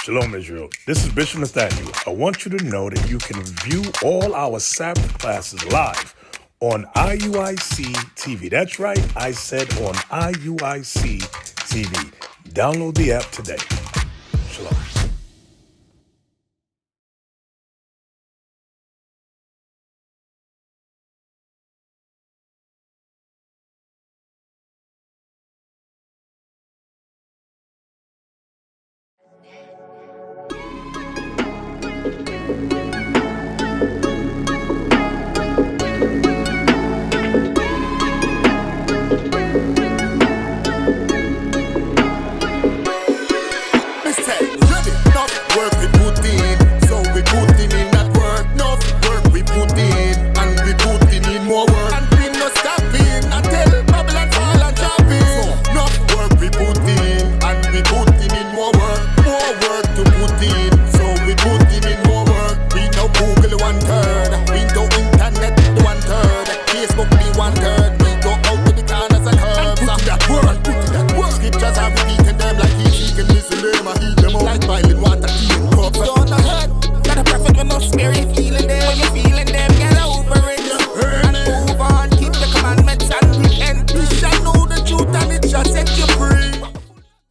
Shalom, Israel. This is Bishop Nathaniel. I want you to know that you can view all our Sabbath classes live on IUIC TV. That's right, I said on IUIC TV. Download the app today. Shalom.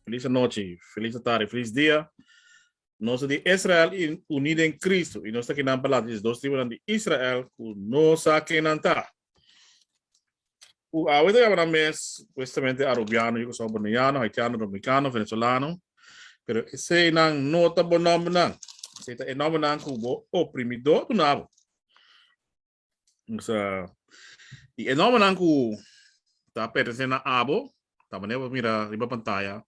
Feliz anochi, feliz tarde, feliz dia. Nos ta di Israel i uní den Cristo i nos ta kinan pa lati dos tribunan di Israel ku no sa ken nan ta. Ku awe ta yama nan mes supuestamente Arubiano, Yugoslavo, Boneiano, Haitiano, Dominicano, Venezolano, pero eseinan no ta bo nòmbernan. Esei ta e nòmbernan ku bo oprimidó duna bo. Osea, i e nòmbernan ku ta pertenesé na abo, ta manera bo mira riba pantaya.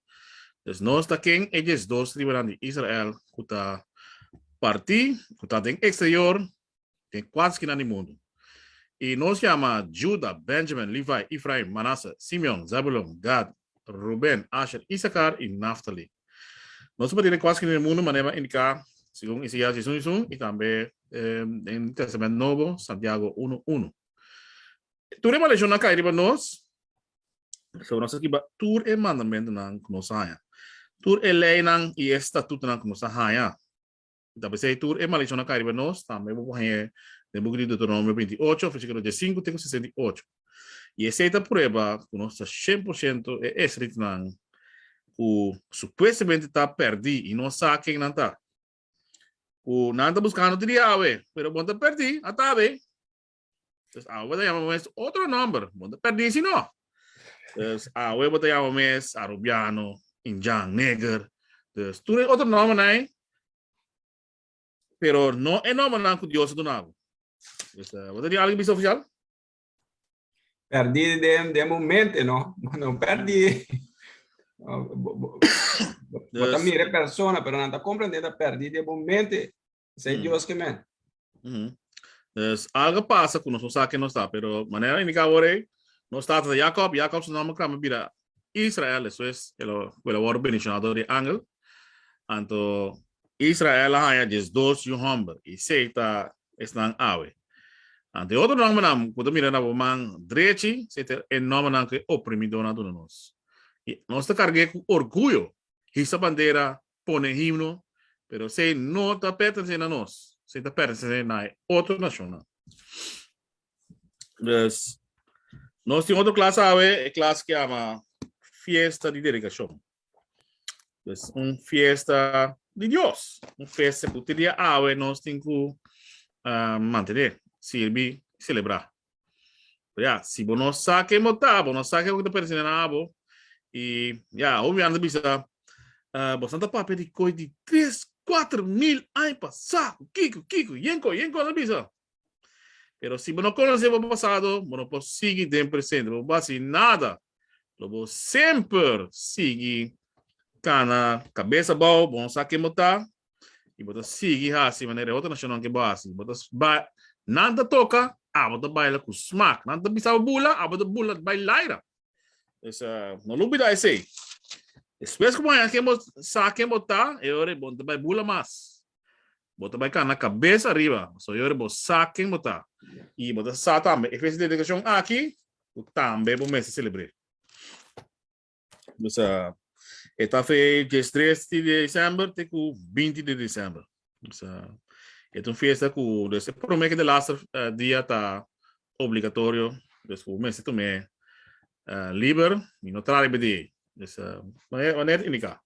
Dus nos ta ken e diesdos tribunan di Israel ku ta partí, ku ta den eksterior, den kuater skina di mundu. I nos yama Juda, Benjamin, Levi, Efraim, Manasse, Simeon, Zebulon, Gad, Ruben, Asher, Isakar i Naftali. Nos ta partí den kuater skina di mundu manera bo a indiká segun Isaías 11:1 i tambe den Testament Nobo, Santiago 1:1. Tur e maleshonnan kai riba nos, pasobra nos a skiba tur e mandamentunan ku nos a haña, tur e leinan i e statutonan ku nos a haña. I ta p'esei tur e maleshonnan kai riba nos, tambe bo por hañ'é den buki di Deuteronomio 28, versíkulo 15 te ku 68. I esei ta prueba ku nos ta 100% e esritunan ku supuestamente ta pèrdí i no sa ken nan ta. Ku nan ta buskando te dia awe, pero bo no ta pèrdí, ata awe. Dus awe bo ta yama bo mes otro nomber, bo no ta pèrdí si no. Dus awe bo ta yama bo mes Arubiano, Injan, Neger. Dus tur e otro nombernan ei, pero no e nombernan ku Dios a duna bo. Dus bo ta di algu bisa ofisial? Perdí den den bo mente, no? No perdí. Bo ta mira e persona, pero nan ta comprende ta perdí den bo mente. Esei Dios ke men. Dus algo pasa ku nos no sa ken nos ta, pero manera indiká awor ei, nos tata ta Jacob, Jacob su nomber kamba bira Israel, despues el a el a wòrdu bendishoná dor di angel. Anto Israel a haña diesdos yu hòmber, i esei ta esnan awe. Anto e otro nòmbernan ku ta mira na bo man drechi, esei ta e nòmbernan ku e oprimidónan a duna nos. I nos ta karg'é ku orguyo, hisa bandera, pone himno, pero esei no ta pertenesé na nos, esei ta pertenesé na e otro nashonnan. Dus, nos tin otro klas awe, e klas ku yama Fiesta di Dedikashon. Dus, un fiesta di Dios, un fiesta ku te dia awe nos tin ku uh, mantené, sirbi, selebrá. Ya, si bo no sa ken bo ta, bo no sa ken bo ta pertenesé na abo, i ya, hopi anda bisa, uh, bo ta papia di koi di 3, 4 mil aña pasá, kiko, kiko, yenko, yenko anda bisa. Pero si bo no konosé bo pasado, bo no por sigui den presente, bo por hasi nada. Lo bo semper sigui kana kabes abou, bo no sa ken bo ta, i bo ta sigui hasi manera e otro nashonnan ke bo hasi. Bo ta ba, nan ta toka, abo ta baila ku smak. Nan ta bisa bo bula, abo ta bula bai laira. Dus, no lubida esei. Despues ku bo haña ken bo sa ken bo ta, e ora bo no ta bai bula mas. Bo ta bai kana kabes ariba, pasobra e ora bo sa ken bo ta. I bo ta sa tambe e fecha di dedikashon aki, ku tambe bo mester selebr'é. Dus, E ta fe 13 di december te ku 20 di december. Sa, e ta un fiesta ku dus e promé ku de laatste uh, dia ta obligatorio. Dus ku mester tome uh, liber i no traha riba di. Dus uh, wanneer, wanneer indica.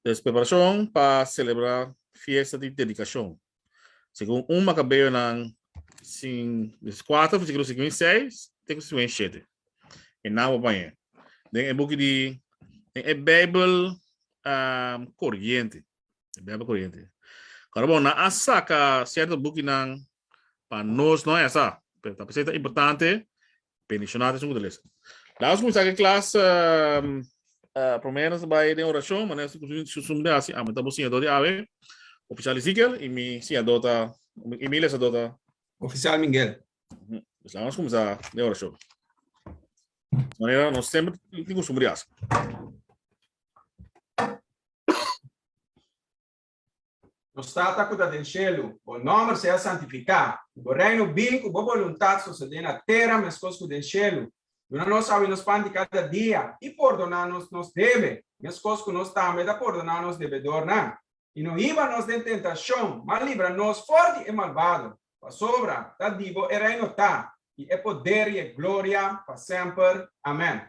Dus preparashon pa celebra fiesta di dedikashon. Segun un Macabeonan sin, dus 4 versículo 56 te ku 57. E naam op aña. Den e buki di den e Bijbel um, corriente. E Bijbel corriente. Ahora bon, na a saca cierto bukinan pa nos no esa. Pero ta peseta importante bendicionado es un goed lezen. Laten we kuminsá ku klas um, uh, promé nos bai den oracion, maar nos kustum de hasi, ame ta bo siñador di awe, oficial Ezekiel, y mi siñador ta, y mi lesador ta Oficial Miguel. Dus laten we kuminsá den oracion. Manera nos semper tin kustumbre di hasi. Nos Tata ku ta den shelu, bo nòmber sea santifiká. Ku bo Reino bin, ku bo boluntat sosodé na tera meskos ku den shelu. Duna nos awe nos pan di kada dia, i pordoná nos nos debe, meskos ku nos tambe ta pordoná nos debedornan. I no hiba nos den tentashon, ma libra nos for di e malbado. Pasobra ta di bo e Reino ta, i e poder i e gloria pa semper. Amèn.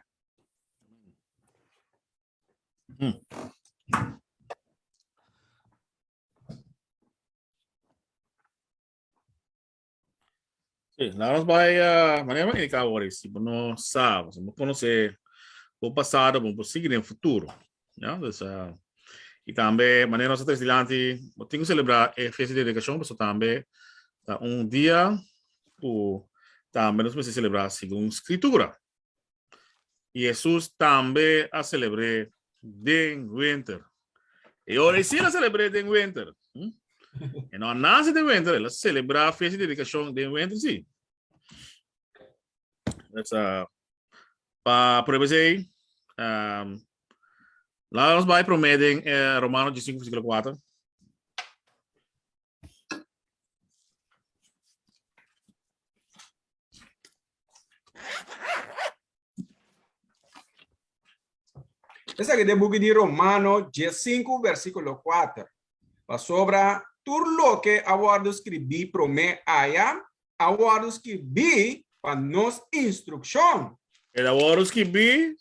Sí, laat ons bij uh, wanneer we indicar hoor si bo no sabe, si bo conoce bo pasado, bo por seguir den futuro. Ja, dus uh, y tambe wanneer nos tres dilanti, bo tin que celebrar e fiesta de dedicación, paso tambe ta un dia ku tambe nos mester celebrar segun scritura. Y Jesús tambe a celebré den winter. E ora y sí a celebré den winter. Hm? E no a nace den winter, el a celebra fiesta de dedicación den winter, sí. Dus, uh, pa prueba esei, um, laat ons bij promé den eh, Romano 5, versículo 4. Esaki ta e buki di Romano 15, versíkulo 4. Pasobra tur loke a wòrdu skribí promé aya, a wòrdu skribí pa nos instrukshon. El a wòrdu skribí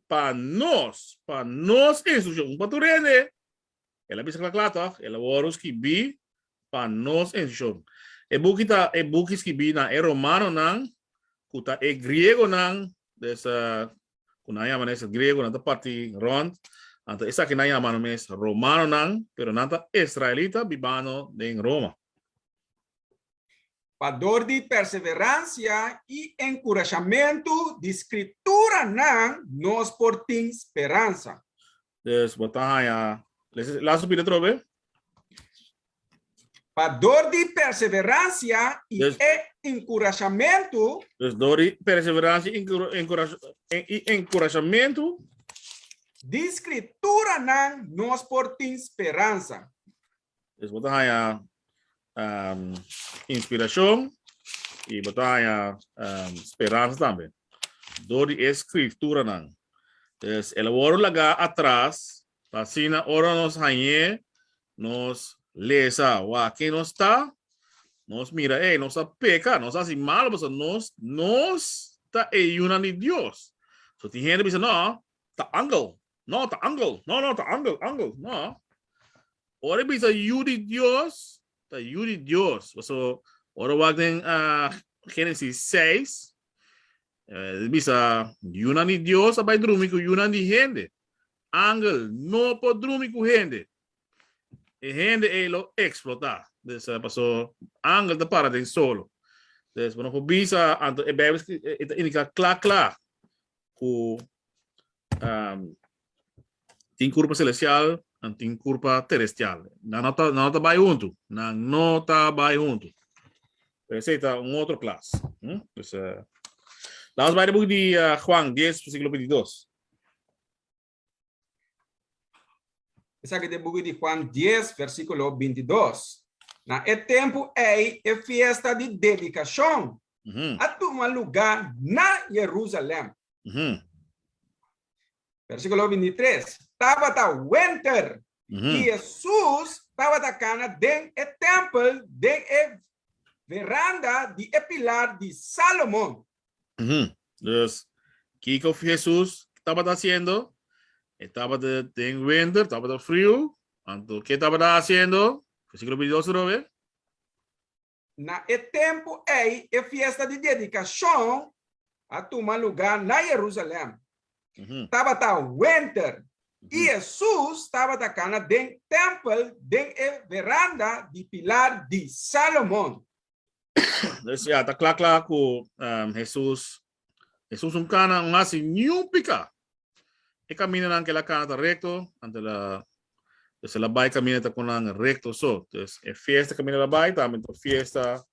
pa nos, pa nos instrukshon, pa tur hende. El a bisa kla kla tòg, el a wòrdu skibí pa nos instrukshon. E buki ta e buki skibí na e romanonan ku ta e griegonan, des ku nan yama nes griego, nan ta parti rònt, anto esaki nan yama nan mes romanonan, pero nan ta israelita bibando den Roma. Pa dor di perseveransia i enkurashamentu di Skrituranan nos por tin speransa. Dus bo ta haña. Laatste pida atrobe. Pa dor di perseveransia i e enkurashamentu. Dus dor di perseveransia i enkurashamentu. Di Skrituranan nos por tin speransa. Dus bo ta haña um, inspirashon i bo ta haña um, speransa tambe. Dor di e skrituranan. Dus el a wòrdu lagá atras pa asina ora nos hañ'é, nos lesa wak ken nos ta, nos mira, ey, nos a peka, nos a hasi malo, pasobra nos, nos ta e yunan di Dios. So tin hende bisa, no, ta angel, No, ta angel. No, no, ta angel, angel. No. Ora e bisa yu di Dios, ta yu di Dios. Paso, ora wak den uh, Genesis 6, eh, bisa yunan di Dios a bai drumi ku yunan di hende. Angel no por drumi ku hende. E hende ei lo explota. Dus, uh, paso, angel ta para den solo. Dus, bo no por bisa, anto e Bijbel e ta indica kla kla ku um, tin kurpa celestial en tin kurpa terestial. Nan no ta, nan no ta bai huntu. Nan no ta bai huntu. Pero esei ta un otro klas. Hm? Dus, uh, laat ons bij de boek di uh, Juan 10, versículo 22. Esaki ta e buki di Juan 10, versíkulo 22. Na e tempu ei e fiesta di dedikashon a tuma lugá na Yerusalèm. Versíkulo 23. Tabata wenter, i Hesus tabata kana den e tèmpel den e veranda di e pilar di Salomon. Dus, kiko Hesus tabata hasiendo? E tabata den wenter, tabata friu. Anto, ke tabata hasiendo? Versíkulo 22 atrobe. Na e tempu ei e fiesta di dedikashon a tuma lugá na Yerusalèm. Tabata wenter, i Hesus tabata kana den tèmpel den e veranda di pilar di Salomon. Dus ya, ta kla kla ku Hesus, Hesus un kana, un hasi niun piká. E kamindanan ku el a kana ta rekto, anto el a, dus el a bai kaminda ta ku nan rekto so. Dus e fiesta kaminda el a bai tambe ta un fiesta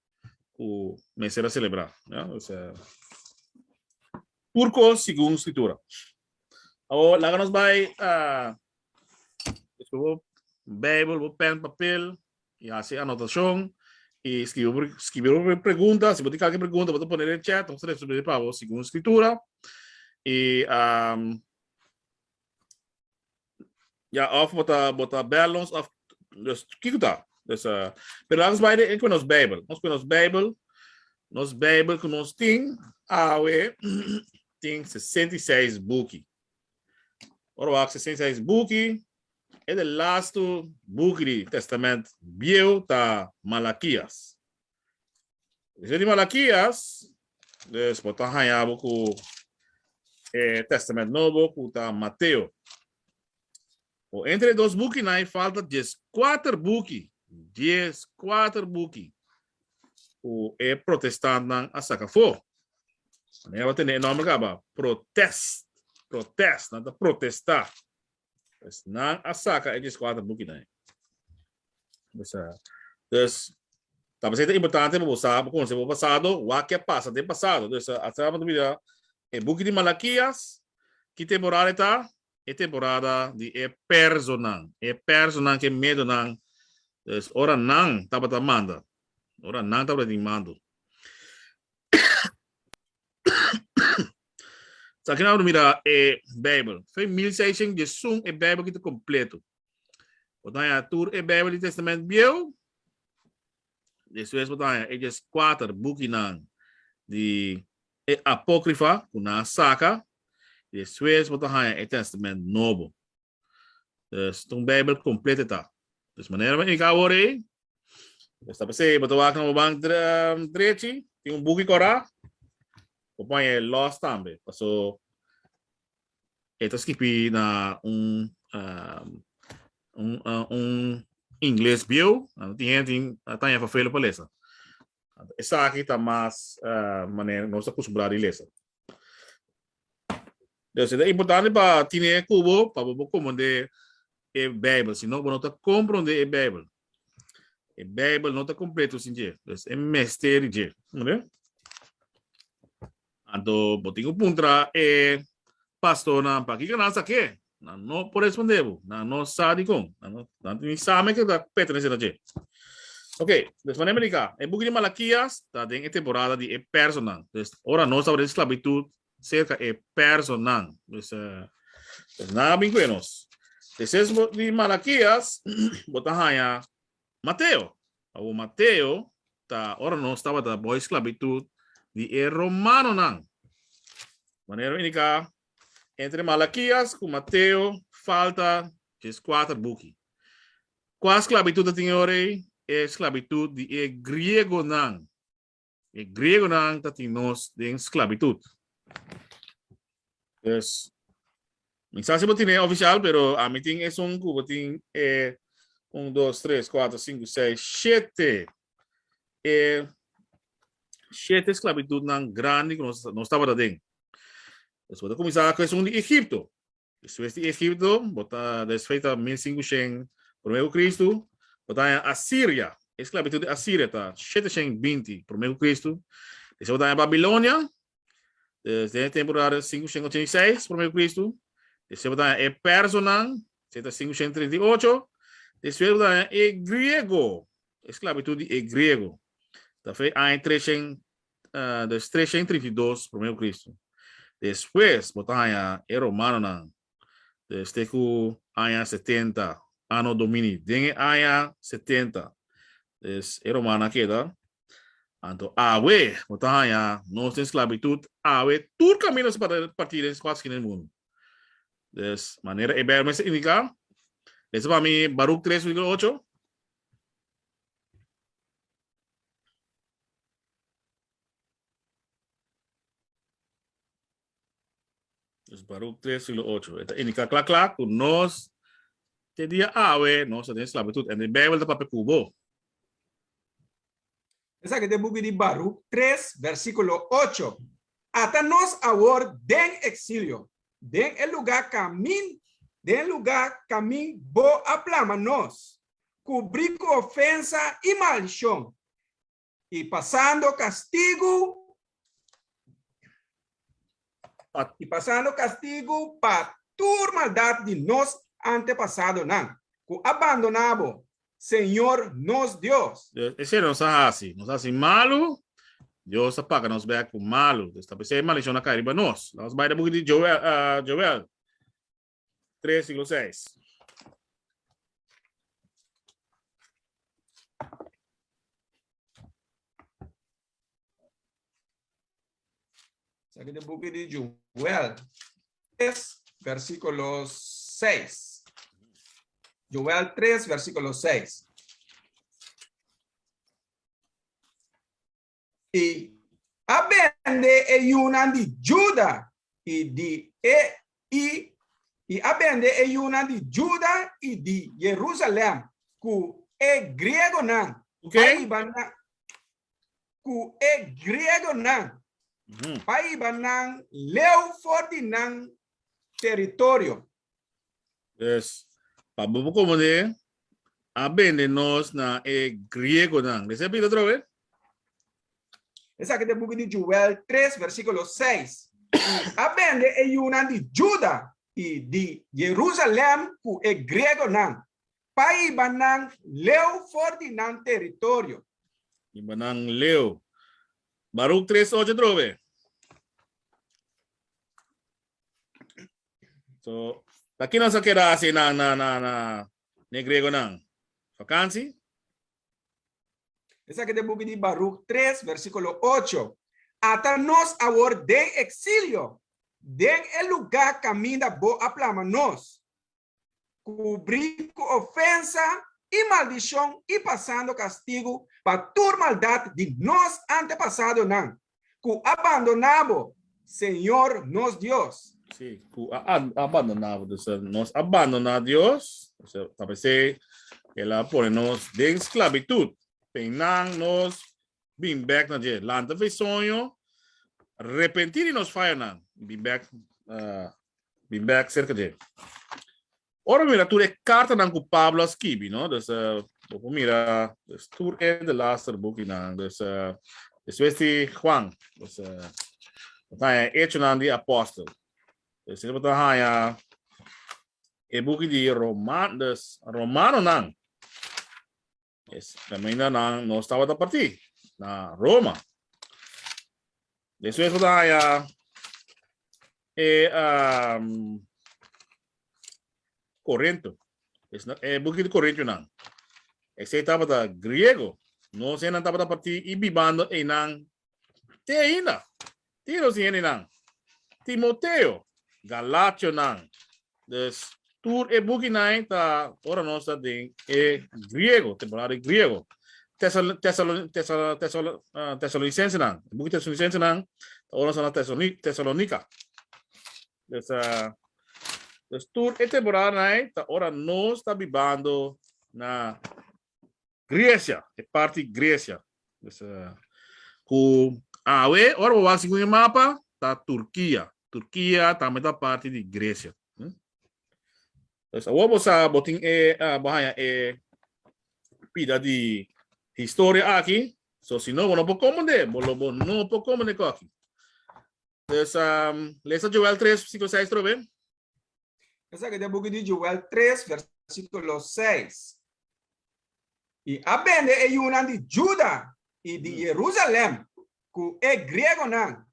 ku mester a selebrá. Ya, dus tur kos segun Skritura. Awor laga nos bai ku bo Beibel, bo pèn, papel i hasi anotashon i skibi skibi bo pregunta. Si bo tin kalke pregunta bo ta pone den chat, nos ta respondé pa bo segun Skritura. I ya òf bo ta bo ta bèl nos òf dus kiko ta. Dus pero laga nos bai den ku nos Beibel. Nos ku nos Beibel, nos Beibel ku nos tin awe tin 66 buki. Ora wak 66 buki, e de lastu buki di Testament Bieu ta Malakias. Despues di Malakias, dus bo ta haña bo ku e Testament Nobo ku ta Mateo. O entre e dos bukinan ei falta 14 buki, 14 buki ku e protestantnan a saka afó. Manera bo tende e nòmber kaba, protest, protest, nan ta protestá. Pues nan a saka e 14 bukinan ei. Dus, dus ta pasei ta importante pa bo sa, bo konosé bo pasado, wak ke a pasa den pasado. Dus, asina bo ta mira e buki di Malakias, ki temporada e ta? E temporada di e personan, e personan ke medonan, dus ora nan tabata manda, ora nan tabata tin mando. Sa ki nan mira e Bijbel. Fe 1611 e Bijbel ki ta completo. Bo ta haña tur e Bijbel di Testament Bieu. Despues bo ta haña e 14 bukinan di e Apócrifa ku nan a saka. Despues bo ta haña e Testament Nobo. Dus ta un Bijbel completo ta. Dus manera mi indica awor ei, dus ta p'esei bo ta wak na bo bank drechi, tin un buki kòrá, bo por haña e lòs tambe, paso e ta skibi na un un un ingles bieu, anto tin hende tin ta haña vervelen pa lesa. Esaki ta mas manera nos ta kustumbrá di lesa. Dus e ta importante pa tine ku bo pa bo por komprondé e Beibel, si no bo no ta komprondé e Beibel. E Beibel no ta kompleto sin dje, dus e mester di dje. Komprondé? Anto bo tin ku puntra e pastornan pakiko nan sa ke. Nan no por respondé bo. Nan no sa dikon. Nan no, nan ni sa me ke ta pertenesé na dje. Ok, dus manera mi di e buki di Malakias ta den e temporada di e personan. Dus ora nos tabata den sklabitut serka e personan. Dus, uh, dus nan a bin kue nos. Despues di Malakias, bo ta haña Mateo. Awor Mateo ta ora nos tabata bou e sklabitut di e romanonan. Manera mi indiká, entre Malakias ku Mateo falta 14 buki. Kua sklabitut ta tin e ora ei? E sklabitut di e griegonan. E griegonan ta tin nos den sklabitut. Dus, mi sa si bo tin e ofisial, pero ami tin esun ku bo tin e un, dos, tres, kuater, sinku, seis, shete. E shete sklabitutnan grandi ku nos, nos tabata den. Dus bo ta kuminsá ku esun di Egipto. Despues di Egipto, bo ta despues ta 1500 promé ku Kristu, bo ta haña Asiria. E sklabitut di Asiria ta 720 promé ku Kristu. Despues bo ta haña Babilonia, den e temporada 586 promé ku Kristu. Despues bo ta haña e Personan, ta 538. Despues bo ta haña e Griego, e sklabitut di e Griego. Ta fe aña 300 des 332 promé ku Kristu. Despues bo ta haña e romanonan. Dus te ku aña 70, anno domini. Den e aña 70, dus e romano a keda. Anto awe, bo ta haña nos den sklabitut, awe tur kaminda nos a parti den kuater skina di mundu. Dus manera e Bijbel mester indiká, lesa pa mi Baruk 3 versíkulo 8. Dus Baruk 3 versíkulo 8. E ta indiká kla kla ku nos te dia awe nos ta den sklabitut en e Bijbel ta papia ku bo. Esaki ta e buki di Baruk 3 versíkulo 8. Ata nos awor den eksilio, den e lugá kamin, den e lugá kamin bo a plama nos, kubrí ku ofensa i maldishon, i pasando kastigu i pasando kastigu pa tur maldat di nos antepasadonan ku a bandoná bo, Señor nos Dios. Esei nos a hasi. Nos a hasi malu, Dios a paga nos bek ku malu. Dus ta p'esei maldishon a kai riba nos. Laat nos bai na buki di Joel, Joel 3, siglo 6. Esaki ta e buki di Joel 3, versíkulo 6. Joel 3, versíkulo 6. I a bende e yunan di Juda i di e i i a bende e yunan di Juda i di Jerusalem ku e griegonan Oké. pa hiba nan ku e griegonan pa hiba nan leu for di nan teritorio. Dus, pa bo por komprendé, a bende nos na e griegonan. Lesa e pida otra vez. Esaki ta e buki di Joel 3, versíkulo 6. I a bende e yunan di Juda i di Jerusalèm ku e griegonan, pa hiba nan leu for di nan teritorio. Hiba nan leu. Baruk 3, 8 atrobe. So, ta ki nos a keda hasi na na na na ne griegonan? Vakansi? Esaki ta e buki di Baruk 3, versíkulo 8. Ata nos awor den eksilio, den e lugá kaminda bo a plama nos, kubrí ku ofensa i maldishon i pasando kastigu pa tur maldat di nos antepasadonan ku a bandoná bo, Señor nos Dios. Sí, ku a abandoná bo. Dus nos a bandoná Dios, ta p'esei el a pone nos den sklabitut. Peinan nos bin bèk na dje. Lanta fe soño, repentí di nos fayonan, bin bèk, bin bèk serka dje. Ora mi mira tur e kartanan ku Pablo a skibi, no? Dus, bo por mira, dus tur e delaster bukinan, dus, despues di Juan, dus, bo ta haña Echonan di Apòstel. Dus, bo ta haña e buki di Roman, dus, Romanonan. Es caminda nan nos tabata partí na Roma. Despues bo ta haya e um, Corinto. Es na, e buki di Corintionan. Esei tabata griego. Nos hendenan tabata partí i bibando einan te ainda. Tin nos hendenan. Timoteo, Galationan. Dus tur e bukinan ta ora nos ta den e griego, temporada di griego. Tesal, Tesal, Tesal, Tesal, uh, Tesalonicensenan. E buki Tesalonicensenan ta ora nos ta na Tesalonica. Dus, uh, dus tur e temporada ta ora nos ta bibando na Grecia, e parti Grecia. Dus, uh, ku awe, ora bo wak segun e mapa, ta Turkia. Turkia tambe ta parti di Grecia. Hm? Dus awor bo sa, bo tin e, uh, bo haña e pida di historia aki. So si no, bo no por komende, bo lo bo no por komende koki. Dus, um, lesa Joel 3, versículo 6 trobe. Esaki ta e buki di Joel 3, versíkulo 6. I a bende e yunan di Juda i di Jerusalèm ku e griegonan,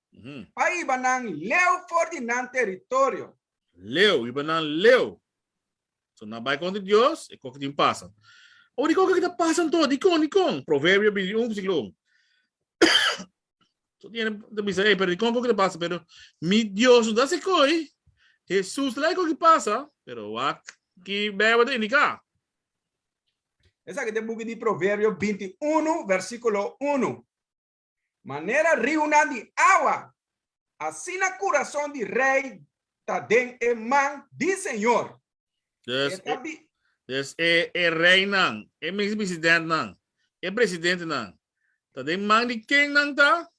pa hiba nan leu for di nan teritorio. Leu, riba nan leu. So nan bai kontra Dios, e koki tin pasa. Awor di kon ki ta pasa anto? Dikon, dikon? Proverbio 21, versíkulo 1. So tiene ta bisa, hey, pero dikon koki ta pasa? Pero mi Dios no ta hasi koi. Jesus ta like koki pasa, pero wak ki Bijbel ta indiká. Esaki ta e buki di Proverbio 21, versíkulo 1. Manera riunan di awa, asina kurason di rei ta den e man di Señor. Dus, e, dus e, e reinan, e minister-presidentnan, e presidentenan, ta den man di ken nan ta?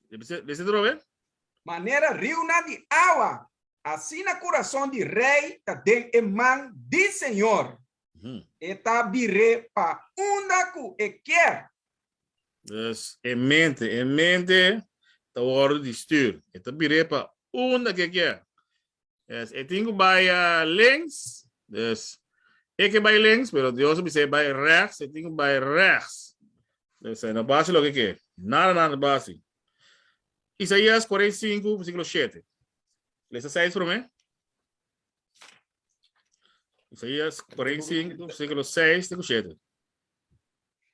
Lese otro vez. Manera riunan di awa, asina kurason di rei ta den e man di Señor. E ta bir'é pa unda ku e kier. Dus e mente, e mente ta wòrdu di stür. E ta bir'é pa unda ku e kier. Dus e tin ku bai links, dus e ke bai links, pero Dios a bis'é bai rechts, e tin ku bai rechts. Dus e no por hasi loke e ke. Nada nada por hasi. Isaías 45, versíkulo 7. Lesa 6 promé. Isaías 45, versíkulo 6 te ku 7.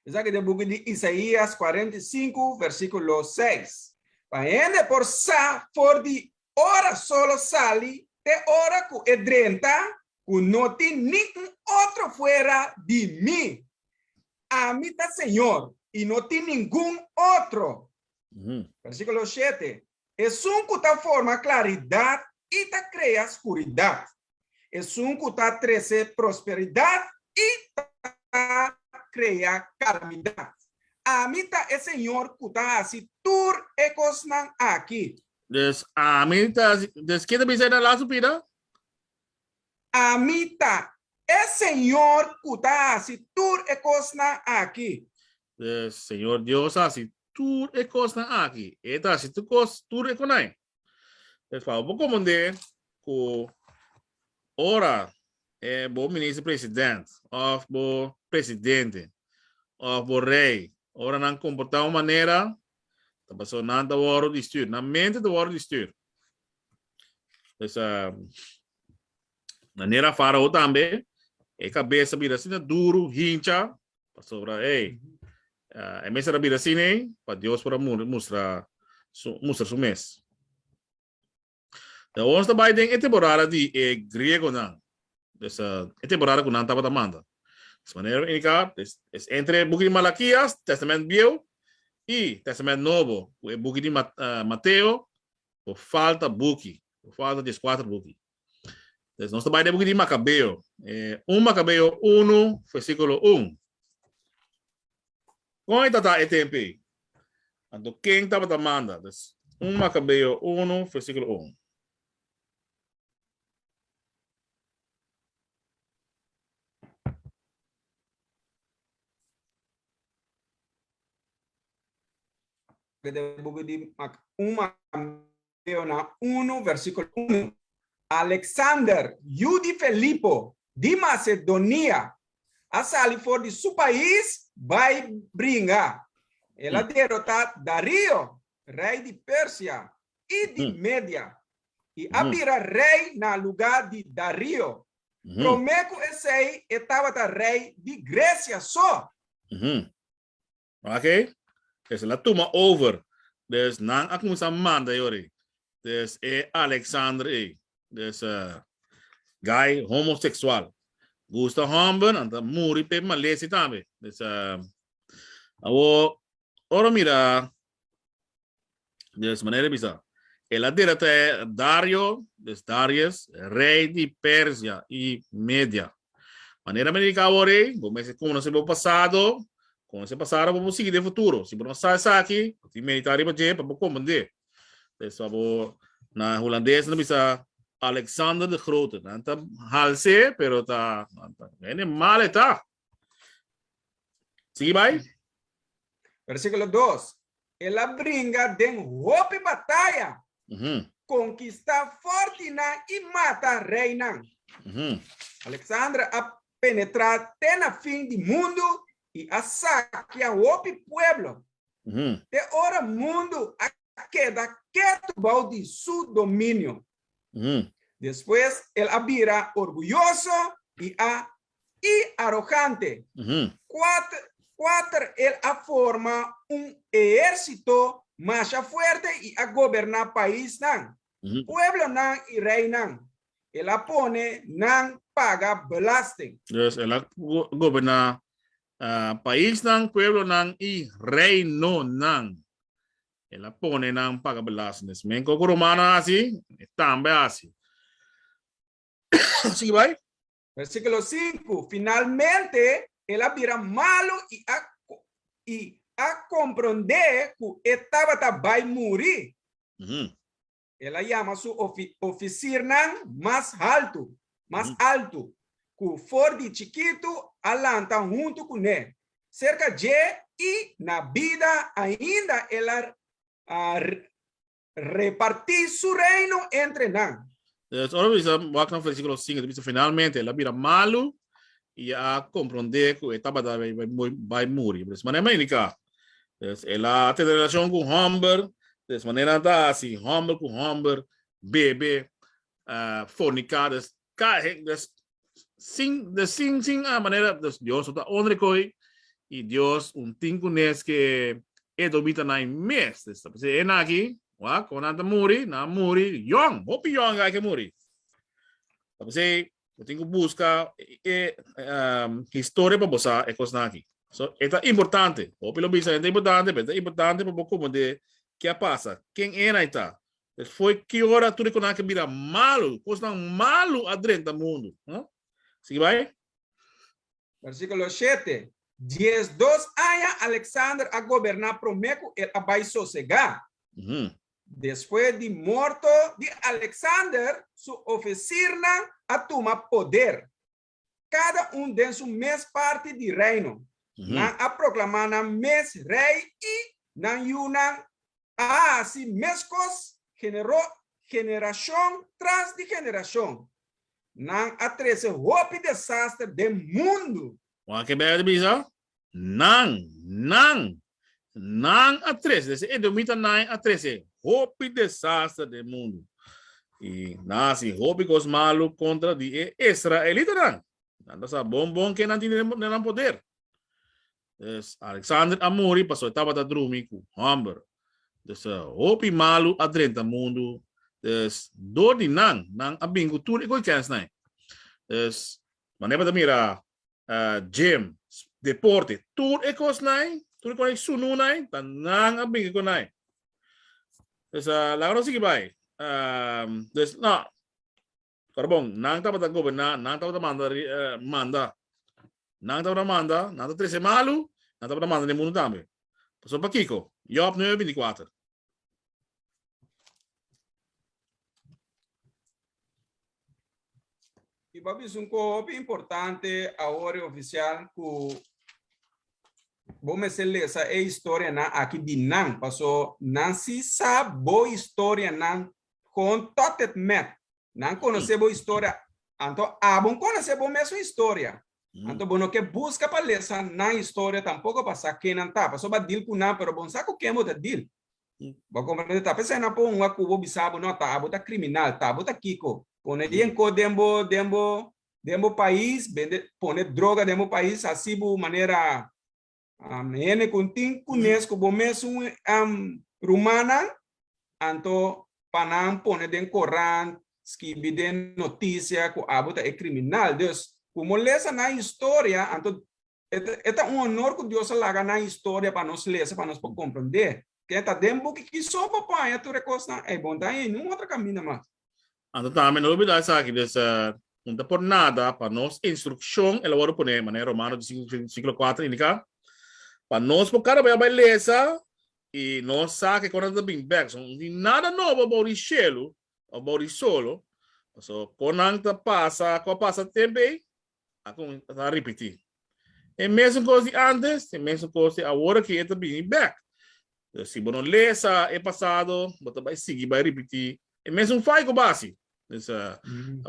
Esaki ta e buki di Isaías 45, versíkulo 6. Pa hende por sa for di ora solo sali te ora ku e drenta, ku no tin ni un otro fuera di mi. Ami ta Señor, i no tin ningun otro. Versíkulo 7. Esun ku ta forma klaridat i ta krea skuridat. Esun ku ta trese prosperidat i ta krea kalamidat. Ami ta e Señor ku ta hasi tur e kosnan aki. Dus ami ta hasi, dus ken ta bisa e na lastu pida? Ami ta e Señor ku ta hasi tur e kosnan aki. Dus Señor Dios a hasi tur e kosnan aki. E ta hasi tur kos, tur e konai. Dus pa bo komprendé ku ora e bo minister president òf bo presidente òf bo rei, ora nan komportá un manera, ta pasobra nan ta wòrdu di stür, nan mente ta wòrdu di stür. Dus manera Farao tambe, e kabes a bira asina duru, hincha, Pasobra, ey, e mester a bira asina ey, pa Dios por a mustra su, mustra su mes. Awor nos ta bai den e temporada di e griegonan. Dus, e temporada ku nan tabata manda. Dus manera mi indiká, es, es entre e buki di Malakias, Testament Bieu, i Testament Nobo, ku e buki di Mateo, bo falta buki, bo falta dieskuater buki. Entonces, nos ta bai den buki di Macabeo. Eh, 1 Macabeo 1, versículo 1. Kon e tata e tempo ei? Anto ken tabata manda? Dus, 1 Macabeo 1, versículo 1. Den buki di 1 Macabeo na 1, versículo 1. Alexander, yu di Felipo, di Macedonia, a sali for di su pais bai bringa. El a derotá Darío, rei di Persia i di Media, i a bira rei na lugá di Darío. Promé ku esei e tabata rei di Gresia so. Ok? Dus el a tuma over. Dus nan a kuminsá manda e ora ei. Dus e Alexander ei. Dus uh, guy homoseksual. Gusta hòmber, nan ta muri p'e malesi tambe. Dus uh, awor, ora mira, dus manera bisa, el a derotá Dario, dus Darius, rei di Persia i Media. Manera mi dedica awor ei, bo mester conoce bo pasado, conoce pasado pa bo sigui den futuro. Si bo no sa esaki, bo tin medita riba dje pa bo comprende. Pues pa bo, na hulandes nan ta bisa Alexander de Grote. Nan ta halse, pero ta, nan ta, hende mal e ta. Sigui bai. Versículo 2. El a bringa den hopi bataya, konkistá fòrtinan i mata reinan. Alexandre a penetrá te na fin di mundu i a sakia hopi pueblo, te ora mundu a keda ketu bou di su dominio. Despues el a bira orguyoso i a i arogante. Kuater kuater el a forma un ehérsito masha fuerte i a goberná paisnan, pueblonan i reinan. El a pone nan paga belasting. Dus el a goberná paisnan, pueblonan i reinonan. El a pone nan paga belasting. Dus men koko romano a hasi, e tambe a hasi. Sigui bai. Versíkulo 5, Finalmente el a bira malu i a i a komprondé ku e tabata bai muri. El a yama su ofisirnan mas haltu, mas altu, ku for di chikitu a lanta huntu kuné, serka dje i na bida ainda el a repartí su reino entre nan. Dus ora bisa wak na versíkulo 5, ta bisa finalmente el a bira malu i a komprondé ku e tabata bai muri. Dus manera mi a indiká, Dus el a tene relashon ku hòmber, des manera nan ta hasi, hòmber ku hòmber, bebe, forniká, des ka des sin des sin sin a manera des Dios no ta honra e koi i Dios un tin kunes ke edomitanan mes. Des ta p'esei e nan aki, wak, kon nan ta muri, nan a muri yòn, hopi yòn a ke muri. Ta p'esei Bo tin ku buska e historia pa bo sa e kosnan aki. So, e ta importante. Hopi lo bisa e ta importante, pero e ta importante pa bo komprendé ke a pasa, ken e nan ta. Foi ki ora tur e kosnan aki a bira malu, kosnan malu a drenta mundu. Sigui bai. Versíkulo shete, 12 aña Alexander a goberná promé ku el a bai sosegá. Despues di morto di Alexander, su ofesirnan a tuma poder, kada un den su mes parti di reino. Nan a proklamá nan mes rei i nan yunan a hasi meskos generashon tras di generashon. Nan a trese hopi desaster den mundu. Wak ke Bijbel ta bisa? Nan, nan, nan a trese, des e edomitanan a trese hopi desaster den mundu. I nan a hasi hopi kos malu kontra di e israelitanan. Nan ta sa bon bon ke nan tin den nan poder. Dus Alexander a muri pasobra e tabata drumi ku hòmber. Dus hopi malu a drenta mundu. Dus dor di nan, nan a bin ku tur e kos kènsnan. Dus manera bo ta mira gym, deporte, tur e kosnan, tur e kosnan sununan, ta nan a bin ku nan. Dus laga nos sigui bai. Dus no, pero bon, nan tabata goberná, nan tabata manda, manda. Nan tabata manda, nan ta trese malu, nan tabata manda den mundu tambe. Pasobra pakiko? Job 9, 24. I bo a bisa un ko hopi importante awor e ofisial ku bo mester lesa e historianan aki di nan paso nan si sa bo historianan kon tot et met. Nan konosé bo historia anto abo no konosé bo mesun historia. Anto bo no ke buska pa lesa nan historia tampoko pa sa ken nan ta paso bo a deal ku nan pero bo no sa ku ken bo ta deal. Bo a comprende? Ta p'esei nan por hunga ku bo bisa bo, no, ta abo ta kriminal, ta abo ta kiko. Pone yen ko den bo, den bo, den bo pais, bende, pone droga den bo pais, hasi bo manera um, hende ku tin kunes ku bo mesun um, rumannan, anto pa nan pone den korant, skibi den notisia ku abo ta e kriminal. Dus, ku mo lesa nan historia, anto E ta un honor ku Dios a laga nan historia pa nos lesa, pa nos por komprendé. Ke ta den buki ki so bo por haña tur e kosnan ei, bo no ta haña ningun otro kaminda mas. Anto tambe no olbidá esaki, dus no ta por nada pa nos instrukshon el a wòrdu poné, manera Romano versíkulo kuater indiká, pa nos por kada bes a bai lesa i nos sa ke kon nan ta bin bèk. So no tin nada nobo bou di shelu òf bou di solo, pasobra kon nan ta pasa, ku a pasa tempu ei, A kuminsá ripití. E mesun kos di antes, e mesun kos di awor aki e ta bini bèk. Dus si bo no lesa e pasado, bo ta bai sigui bai ripití e mesun fai ku bo hasi. Dus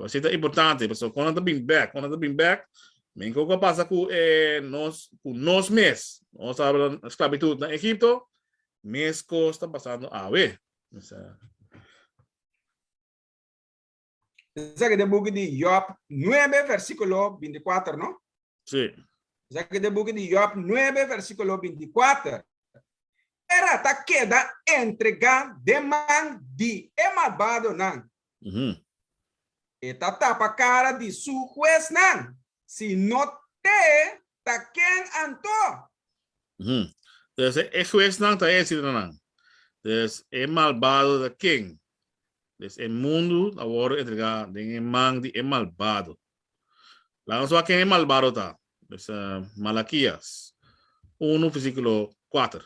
esei ta importante, pasobra kon nan ta bini bèk, kon nan ta bini bèk, men kiko ku a pasa ku e nos, ku nos mes. Nos tabata na sklabitut na Egipto, mes kos ta pasando awe. Dus. Esaki ta e buki di Job 9, versíkulo 24, no? Sí. Esaki ta e buki di Job 9, versíkulo 24. Tera ta keda entregá den man di e malbadonan. E ta tapa kara di su huesnan. Si no t'e, ta ken anto? Dus e huesnan ta e escritonan. Dus e malbado ta ken? Dus e mundu ta wòrdu entregá den e man di e malbado. Laga nos wak ken e malbado ta. Dus Malakias 1 versíkulo 4.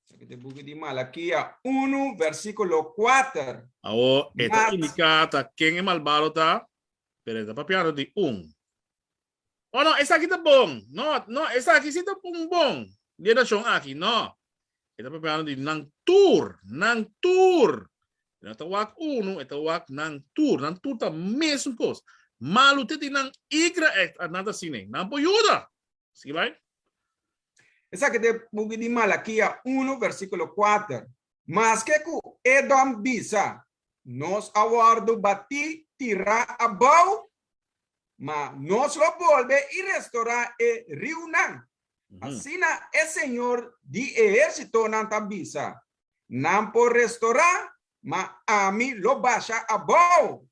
Esaki ta e buki di Malakia 1 versíkulo 4. Awor e ta indiká ta ken e malbado ta, pero e ta papiando di un. Oh no, esaki ta bon. No, no, esaki si ta un bon di e nashon aki. No. E ta papiando di nan tur, nan tur. E no ta wak unu, e ta wak nan tur. Nan tur ta mesun kos. Malu te di nan igra echt, nan ta asina. Nan por yuda. Sigui bai. Esaki ta e buki di Malakia 1 versíkulo 4. Maske ku Edom bisa, Nos a wòrdu batí tirá abou, ma nos lo bolbe i restorá e riunan. Asina e Señor di ehérsitonan ta bisa, Nan por restorá, ma ami lo basha abou,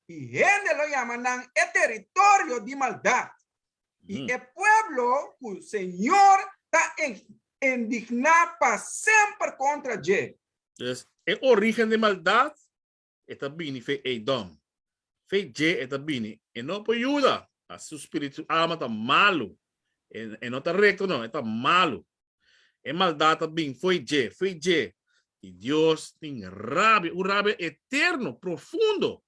i hende lo yama nan e teritorio di maldat, i e pueblo ku Señor ta indigná pa semper kontra dje. Dus, e orígen di maldat E ta bini fe Edom. Fe dje e ta bini. E no por yuda. A su spiritu, su alma ta malu. E, e no ta recto no, e ta malu. E maldad ta bin fo'i dje, fo'i dje. I Dios tin rabia, un rabia eterno, profundo,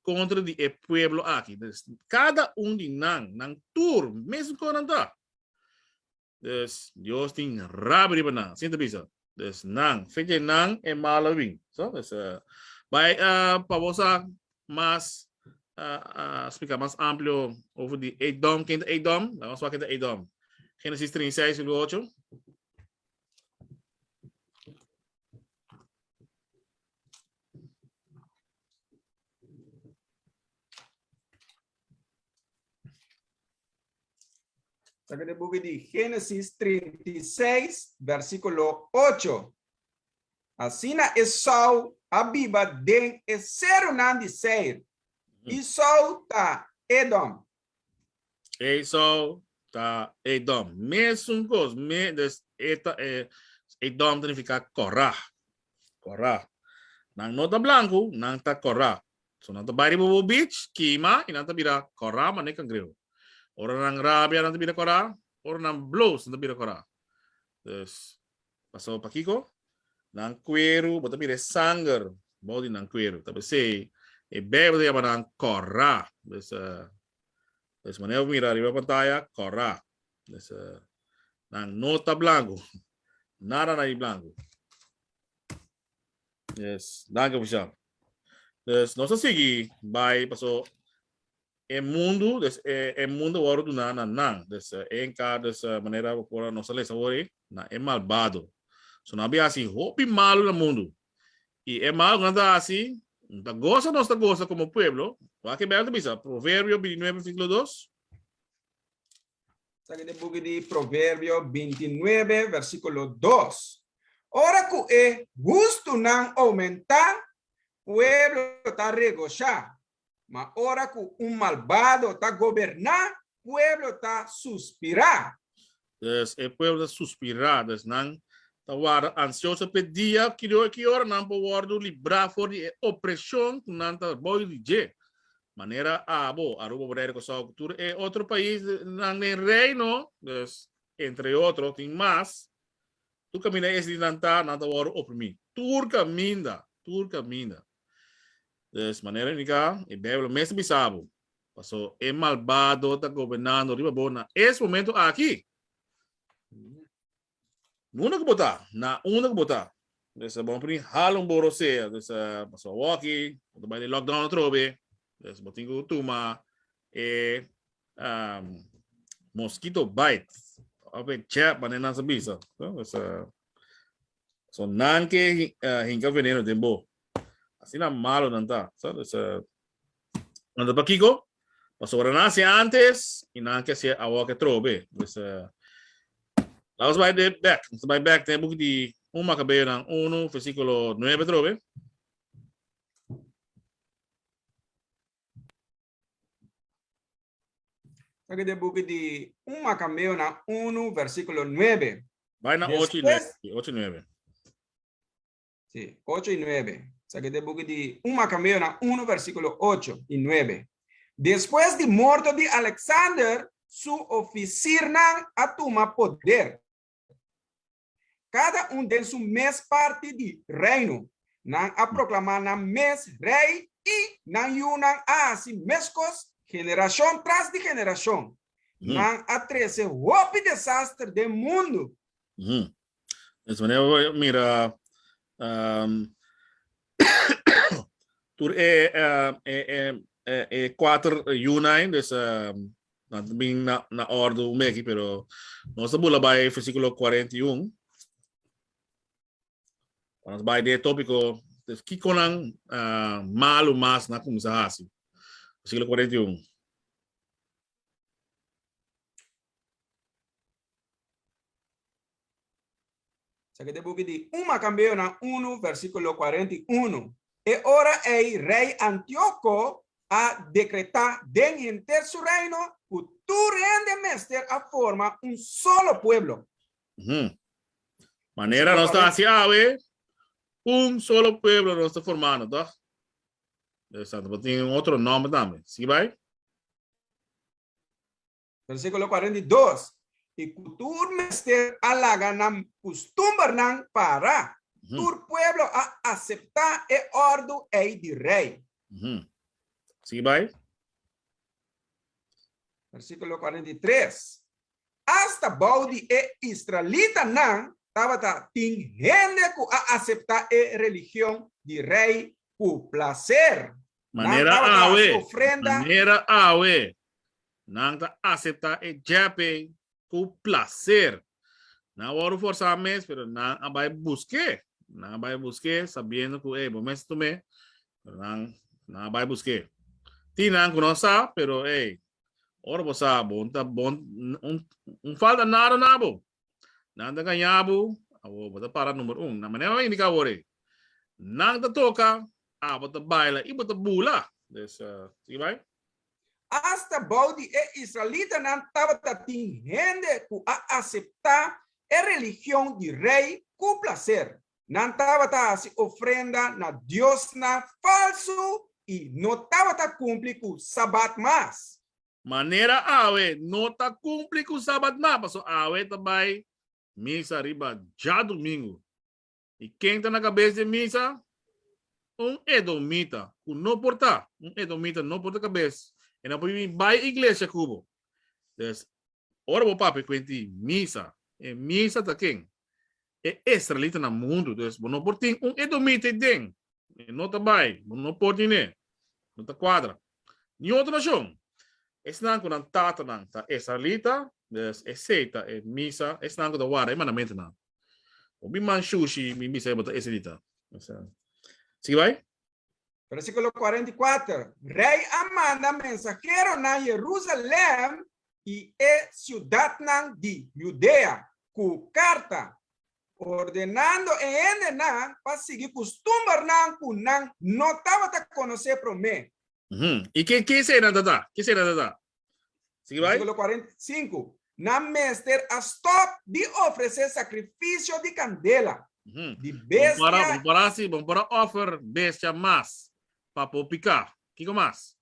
contra di e pueblo aki. Dus, cada un di nan, nan tur, mesun con nan ta. Dus Dios tin rabia riba nan. Asina ta bisa. Dus nan, fecha nan e mal a bin. So, dus, uh, bai uh, pa bo sa mas uh, uh, splika mas amplio over di Edom. Ken ta Edom? Laat ons wak ken ta Edom. Genesis 36, 8. Saka den buki di Génesis 36, versíkulo 8. Asina Esau a biba den e serunan di Seir. Esau ta Edom. Esau ta Edom. Mesun kos. Me, dus, eta, e, Edom ta nifiká kòrá. Kòrá. Nan no ta blanku, nan ta kòrá. So nan ta bai riba bo beach, kima, i nan ta bira kòrá manera kangreu. Ora nan rabia nan ta bira kòrá, ora nan bloos nan ta bira kòrá. Dus, pasobra pakiko? Nan kueru, bo ta mira e sanger bou di nan kueru. Ta p'esei e Bijbel ta yama nan kòrá. Dus, dus manera bo mira riba pantaya, kòrá. Dus, nan no ta blanku. Nada na di blanku. Yes, danki ofisial. Dus nos a sigui bai paso e mundu, dus e, e mundu wòrdu duná na nan. Dus e enka, dus manera bo por nos a lesa awor ei, na e malbado. So nan a bin hasi hopi malu na mundu. I e malu ku nan ta hasi, ta gosa nos ta gosa komo pueblo. Wak e Bijbel ta bisa, Proverbio 29 versíkulo 2. Esaki ta e buki di Proverbio 29, versíkulo 2. Ora ku e hustunan oumentá, pueblo ta regoshá, ma ora ku un malbado ta goberná, pueblo ta suspirá. Dus e pueblo ta suspirá, dus nan ta warda ansioso p'e dia ki ki ora nan por wòrdu librá for di e opreshon ku nan ta bou di dje. Manera abo, Aruba, Bonaire, Kòrsou ku tur e otro paisnan den Reino, dus entre otro tin mas, tur kaminda es di nan ta, nan ta wòrdu oprimí. Tur kaminda, tur kaminda. Dus manera indiká, e Bijbel mes ta bisa bo, paso e malbado ta gobernando riba bo na es momento aki. Unda ku bo ta? Na unda ku bo ta? Dus bo no por ni hala un boro sea. Dus pasobra awor aki bo ta bai den lockdown atrobe. Dus bo tin ku tuma e mosquito bite of e jab manera nan sa bisa. Dus so nan ke hinka veneno den bo. Asina malo nan ta. Sa, dus, uh, nan ta pakiko? Pasobra nan hasi antes i nan ke hasi awor ke trobe. Dus, uh, laat ons bai de back. Nos bai back den buki di 1 Macabeo nan 1, versículo 9 trobe. Aki den buki di 1 Macabeo nan 1, versículo 9. Bai na 8 i 9. 8 i 9. Sí, 8 i 9. Esaki ta e buki di 1 Macabeonan 1 versíkulo 8 i 9. Despues di morto di Alexander, su ofisirnan a tuma poder, kada un den su mes parti di reino. Nan a proklamá nan mes rei i nan yunan a hasi meskos generashon tras di generashon. Nan a trese hopi desaster den mundu. Dus wanneer we mira um, tur e, uh, e, e, e, e kuater yunan, dus um, nan bin na, na orde un meki, pero nos ta bula bai versículo 41. Nos bai de tópico, dus kiko nan uh, malu mas na kuminsa hasi. Versículo 41. Esaki ta e buki di 1 Makambeonan 1, versíkulo 41. E ora ei rei Antioko a dekretá den henter su reino ku tur hende mester a forma un solo pueblo. Manera nos ta hasi awe, un solo pueblo nos ta formando, tòg? Exacto, bo tin un otro nòmber tambe. Sigui bai. Versíkulo 42, I ku tur mester a laga nan kustumbernan para, tur pueblo a aseptá e òrdu ei di rei. Sigui bai. Versíkulo 43, Asta bou di e israelitanan tabata tin hende ku a aseptá e religion di rei ku plaser. Nan Manera tabata hasi awe, ofrenda. manera awe, nan ta aseptá e djèpe ku plaser. Nan a wòrdu forsá mes, pero nan a bai busk'é. Nan a bai busk'é sabiendo ku, ey, bo mes tum'é, pero nan, nan a bai busk'é. Tin nan ku no sa, pero ey, ora bo sa, bo ta bon, un, un falta nada na bo. Nan ta gaña bo, awor bo ta para number un. Na manera mi a indiká awor ei, nan ta toka, abo ta baila i bo ta bula. Dus, sigui bai. Asta bou di e israelitanan tabata tin hende ku a aseptá e religion di rei ku plaser. Nan tabata hasi ofrenda na diosnan falsu i no tabata kumpli ku Sabat mas. Manera awe no ta kumpli ku Sabat mas, pasobra awe ta bai misa riba djadumingu. I ken ta na kabes di e misa? Un edomita, ku no por ta. Un edomita no por ta kabes. E no por bin bai iglesia ku bo. Dus, ora bo papia kuenti misa, e misa ta ken? E israelita na mundu. Dus, bo no por tin un edomita ei den. E no ta bai. Bo no por tine. No ta kuadra. Ni otro nashon. Esnan ku nan tatanan ta israelita, dus esei ta e misa, esnan ku ta warda e mandamentunan. Bo bin man shushi, mi bisa bo ta israelita. Sigui bai. Versíkulo 44, Rei a manda mensaheronan Jerusalèm i e siudatnan di Judea ku karta, ordenando e hendenan pa sigui kustumbernan ku nan no tabata konosé promé. I ke ke eseinan ta ta? Ke eseinan ta ta? Sigui bai. Versíkulo 45, Nan mester a stòp di ofresé sakrifisio di kandela, di Bon para, bestia bon para hasi, bon para offer bestia mas pa por piká. Kiko mas?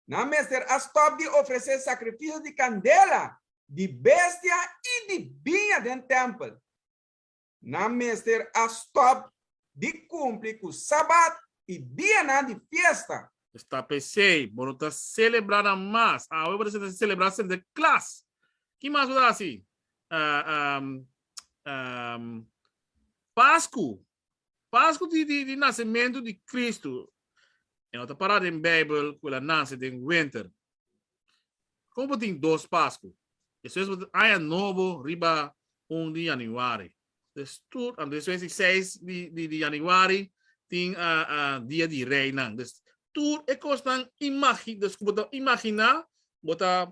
Nan mester a stòp di ofresé sakrifisio di kandela, di bestia i di biña den tèmpel. Nan mester a stòp di kumpli ku Sabat i dianan di fiesta. Esta p'esei, bo no ta selebrá nan mas. Awe bo ta sinta selebrá Sinterklaas. Ki mas bo ta hasi? Pasku. Pasku di di di nasementu di Kristu. E no ta pará den Beibel ku el a nase den winter. Kon bo tin dos Pasku? Despues bo tin Aña Nobo riba un di yanüari. Des tur, anto despues di seis di di di yanüari. Tin dia di reinan. Dus tur e kosnan imagi, dus ku bo ta imaginá, bo ta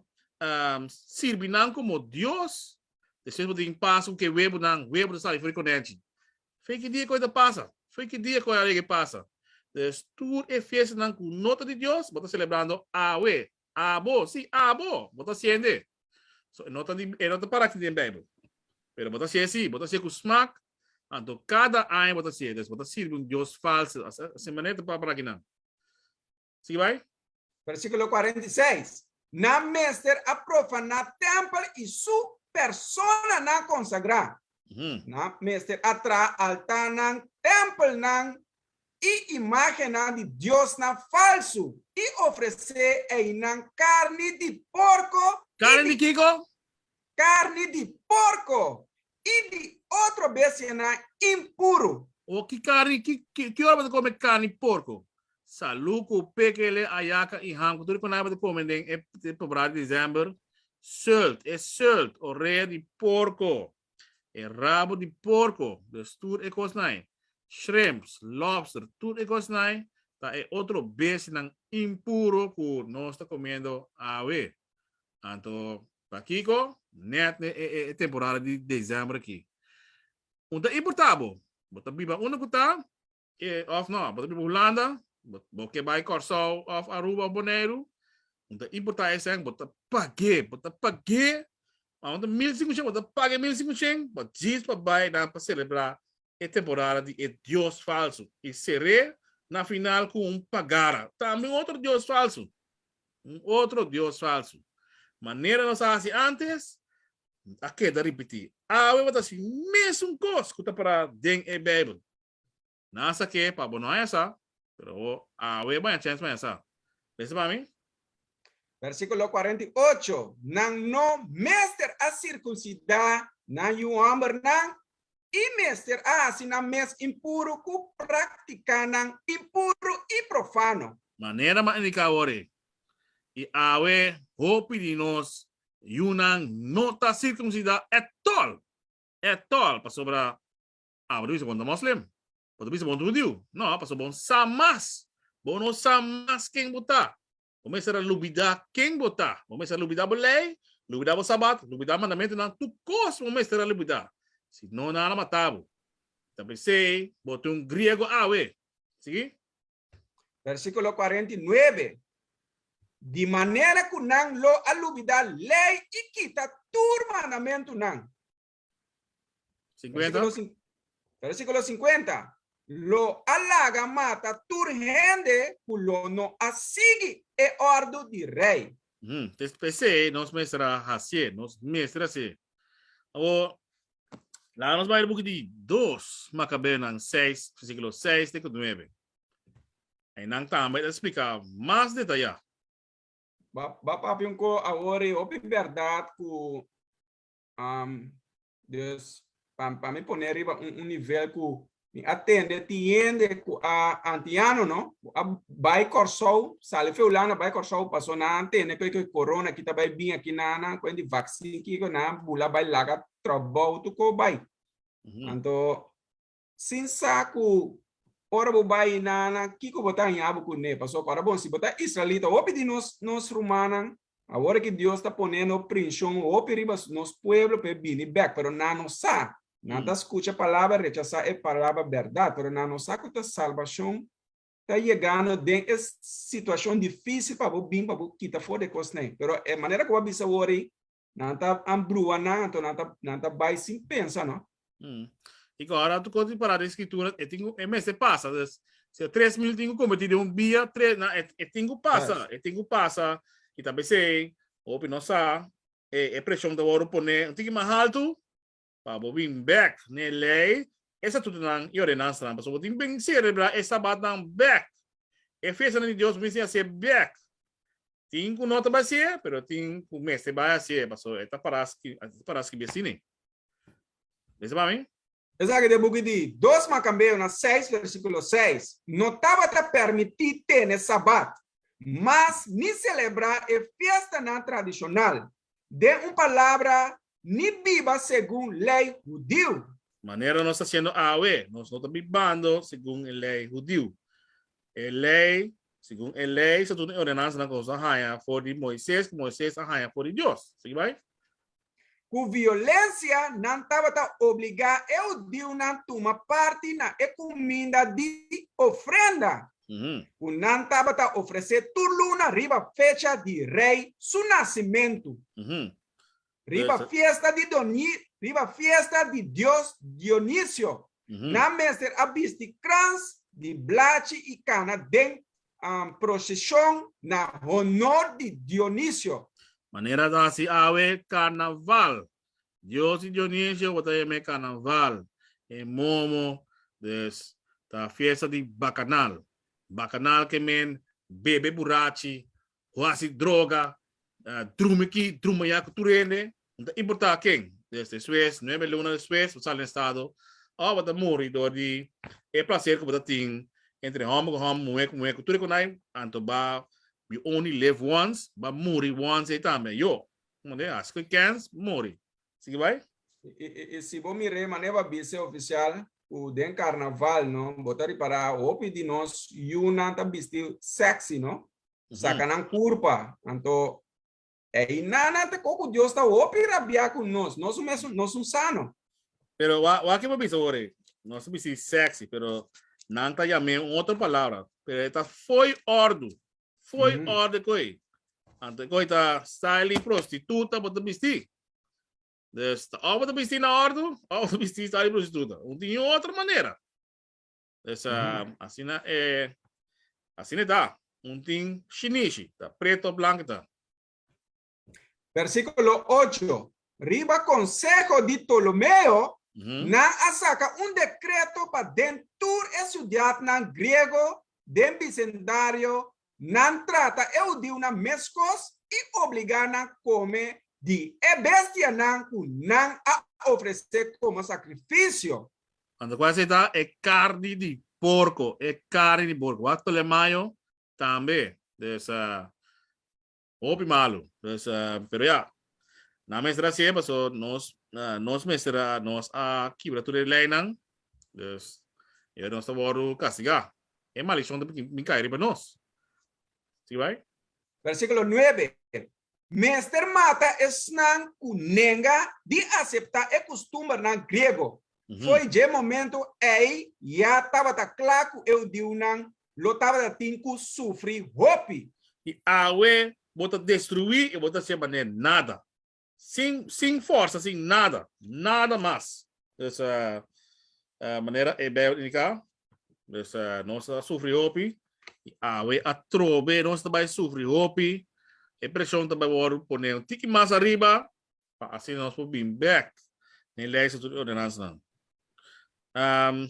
sirbi nan komo Dios. Despues bo tin Pasku ku e webunan, webu ta sali for di konènchi. Fe ki dia ku e ta pasa? Fe ki dia ku e alegre pasa? Dus tur e fiestanan ku no ta di Dios, bo ta selebrando awe. Abo, sí, abo, bo ta hasiende. So, e no ta di, e no ta para aki den Bijbel. Pero bo ta hasié sí, bo ta hasié ku smak, anto kada aña bo ta hasié. Dus bo ta sirbi un dios falso. Asina manera ta para aki nan. Sigui bai. Versíkulo 46, Nan mester a profaná tèmpel i su personanan konsagrá. Nan mester a traha altarnan, tèmpelnan i imágennan di diosnan falsu i ofresé einan karni di porko i Karni di di kiko? karni di porko i di otro bestianan impuru. O ki karni, ki, ki, ki ora bo ta kome karni porko? Saluku, pekele, ayaka i ham ku tur e konai bo ta kome den e temporada di desèmber. Sult, e sult, orea di porko, e rabo di porko, dus tur e kosnan ei. Shrimps, lobster, tur e kosnan ei ta e otro bestianan impuro ku nos ta komiendo awe. Anto, pakiko? Nèt ne e temporada di desèmber aki. Un ta importá bo, bo ta biba unda ku ta, E of no, bo ta biba Hulanda, bo, bo ke bai Kòrsou of Aruba of Boneiru, un ta importá esei, bo ta pag'é, bo ta pag'é, ma un ta 1500, bo ta paga e 1500, bo djis pa bai nan pa selebrá e temporada di e dios falsu i ser'é na final ku un pagara, tambe un otro dios falsu, un otro dios falsu. Manera nos a hasi antes, a keda ripití. Awe bo ta hasi mesun kos ku ta pará den e Beibel. Nan sa ke pa bo no haña sa, pero bo awe baña chèns baña sa. Lesa pa mi. Versíkulo 48, Nan no mester a sirkunsidá nan yu hòmbernan i mester a hasi nan mes impuru ku práktikanan impuru i profano. Manera m'a indiká awor ei, i awe hopi di nos yunan no ta sirkunsidá ètòl, ètòl, pasobra Ah, bo ta bisa bon ta moslim? Bo ta bisa bon ta hudiu? No, pasobra bo no sa mas. Bo no sa mas ken bo ta. Bo mester a lubida ken bo ta. Bo mester a lubida bo lei, lubida bo sabat, lubida mandamentunan, tur kos bo mester a lubida. Si no, nan a mata bo. Ta p'esei bo ta un griego awe. Sigui. Versíkulo 49, Di manera ku nan lo a lubida lei i kita tur mandamentunan. 50. Versíkulo 50, Lo a laga mata tur hende ku lo no a sigui e òrdu di rei. P'esei nos mester a hasié, nos mester hasié. Awor, laga nos bai e buki di 2 Makabeonan 6, versíkulo 6 te ku 9. Einan tambe ta splika mas detayá. Ba papia un ko awor e hopi bèrdat ku Um, dus, pa, pa mi pone riba un, un nivel ku mi a tende tin hende ku a antiano, no? Ku a bai Kòrsou, sali fe Hulanda bai Kòrsou, paso nan a tende ku e corona ki ta bai bin aki nan, nan ku di vaccine kiko, nan a bula bai laga trabou tur ko bai. Anto, sin sa ku ora bo bai nan nan kiko bo ta haña bo kuné pasobra ora bon si bo ta israelita hopi di nos nos rumannan awor ki Dios ta poniendo prinshon hopi riba nos pueblo pa e bini bek pero nan no sa nan ta skucha palabra rechasá e palabra bèrdat pero nan no sa ku ta salbashon ta yegando den e situashon difísil pa bo bin pa bo kita for di e kosnan pero e manera ku bo a bisa awor ei Nan ta ambrua nan, anto nan ta, nan ta bai sin pensa, no? I ora tu kos di pará den skritura, e tin ku, e mester pasa. Dus, si e 3000 tin ku kombertí den un bia, tres, na, e, e tin ku pasa, e tin ku pasa. I ta p'esei, hopi no sa, e, e preshon ta wòrdu poné un tiki mas haltu, pa bo bin bèk n'e lei, e statutonan i ordenansanan, pasobra bo tin bin selebrá e sabatnan bèk. E fiestanan di Dios bo mester hasié bèk. Tin ku no ta bai hasié, pero tin ku mester bai hasié, pasobra e ta pará e ta pará skibí asina. Lesa pa mi. Esaki ta e buki di Dos Makambeonan seis versíkulo seis, No tabata permití tene sabat, mas ni selebrá e fiestanan tradishonal. Den un palabra, ni biba segun lei hudiu. Manera nos ta hasiendo awe, nos no ta bibando segun e lei hudiu. E lei, segun e lei, sa tur e ordenansanan ku nos a haña for di Moises, ku Moises a haña for di Dios. Sigui bai. Ku violensia nan tabata obligá e hudiunan tuma parti na e kuminda di ofrenda ku nan tabata ofresé tur luna riba fecha di rei su nasimentu, riba fiesta di riba fiesta di dios Dionisio. Nan mester a bisti krans di blachi i kana den proseshon na honor di Dionisio. Manera ta hasi awe karnaval. Dios di Dionisio bo ta yama e karnaval. E momo, dus ta fiesta di bakanal. Bakanal ke men bebe burachi, hasi droga, drumi aki, drumi aya ku tur hende, no ta importá ken. Dus despues, nuebe luna despues, bo sali na estado, òf bo ta muri dor di e plaser ku bo ta tin entre hòmber ku hòmber, muhé ku muhé, ku tur e konai, anto ba you only live once, ba muri once ei tambe. Yo, kumande, hasi ku e kèns, muri. Sigui bai. I si bo mir'é manera bo a bisa e ofisial ku den karnaval, no, bo ta ripará hopi di nos yunan ta bisti sexy, no? Saka nan kurpa. Anto einan nan ta ko ku Dios ta hopi rabiá ku nos. Nos mes nos un sano. Pero wa wa ke bo bisa ora ei? Nos ta bisti sexy, pero nan ta yam'é un otro palabra. Pero e ta fo'i òrdu. Fo'i òrdu e koi. Anto e koi ta style di prostituta bo ta bisti. Dus ta òf bo ta bisti na òrdu, òf bo ta bisti style di prostituta. No tin niun otro manera. Dus asina e asina e ta. Un tin shinishi, ta preto of blanco ta. Versíkulo ocho, Riba konseho di Tolomeo, nan a saka un dekreto pa den tur e siudatnan griego den bisendario nan trata e hudiunan meskos i obligá nan kome di e bestianan ku nan a ofresé komo sakrifisio. Anto kua esei ta? E karni di porko, e karni di porko. Wak Tolemayo tambe. Dus, hopi malu. Dus, pero ya, nan mester hasié paso nos, nos mester a, nos a kibra tur e leinan. Dus, ya nos ta wòrdu kastigá. E maldishon ta bin kai riba nos. Sigui bai. Versíkulo nuebe, Mester mata esnan ku nenga di aseptá e kustumbernan griego. Fo'i dje momentu ei ya tabata kla ku e hudiunan lo tabata tin ku sufri hopi. I awe bo ta destruí i bo ta hasié manera nada. Sin sin forsa, sin nada, nada mas. Dus manera e Bijbel indica, dus nos a sufri hopi, y awe atrobe nos ta bay sufri hopi, e presion ta bay worde pone un tiki mas ariba, pa asina nos por bin bek den ley y tur e ordenansanan. Um,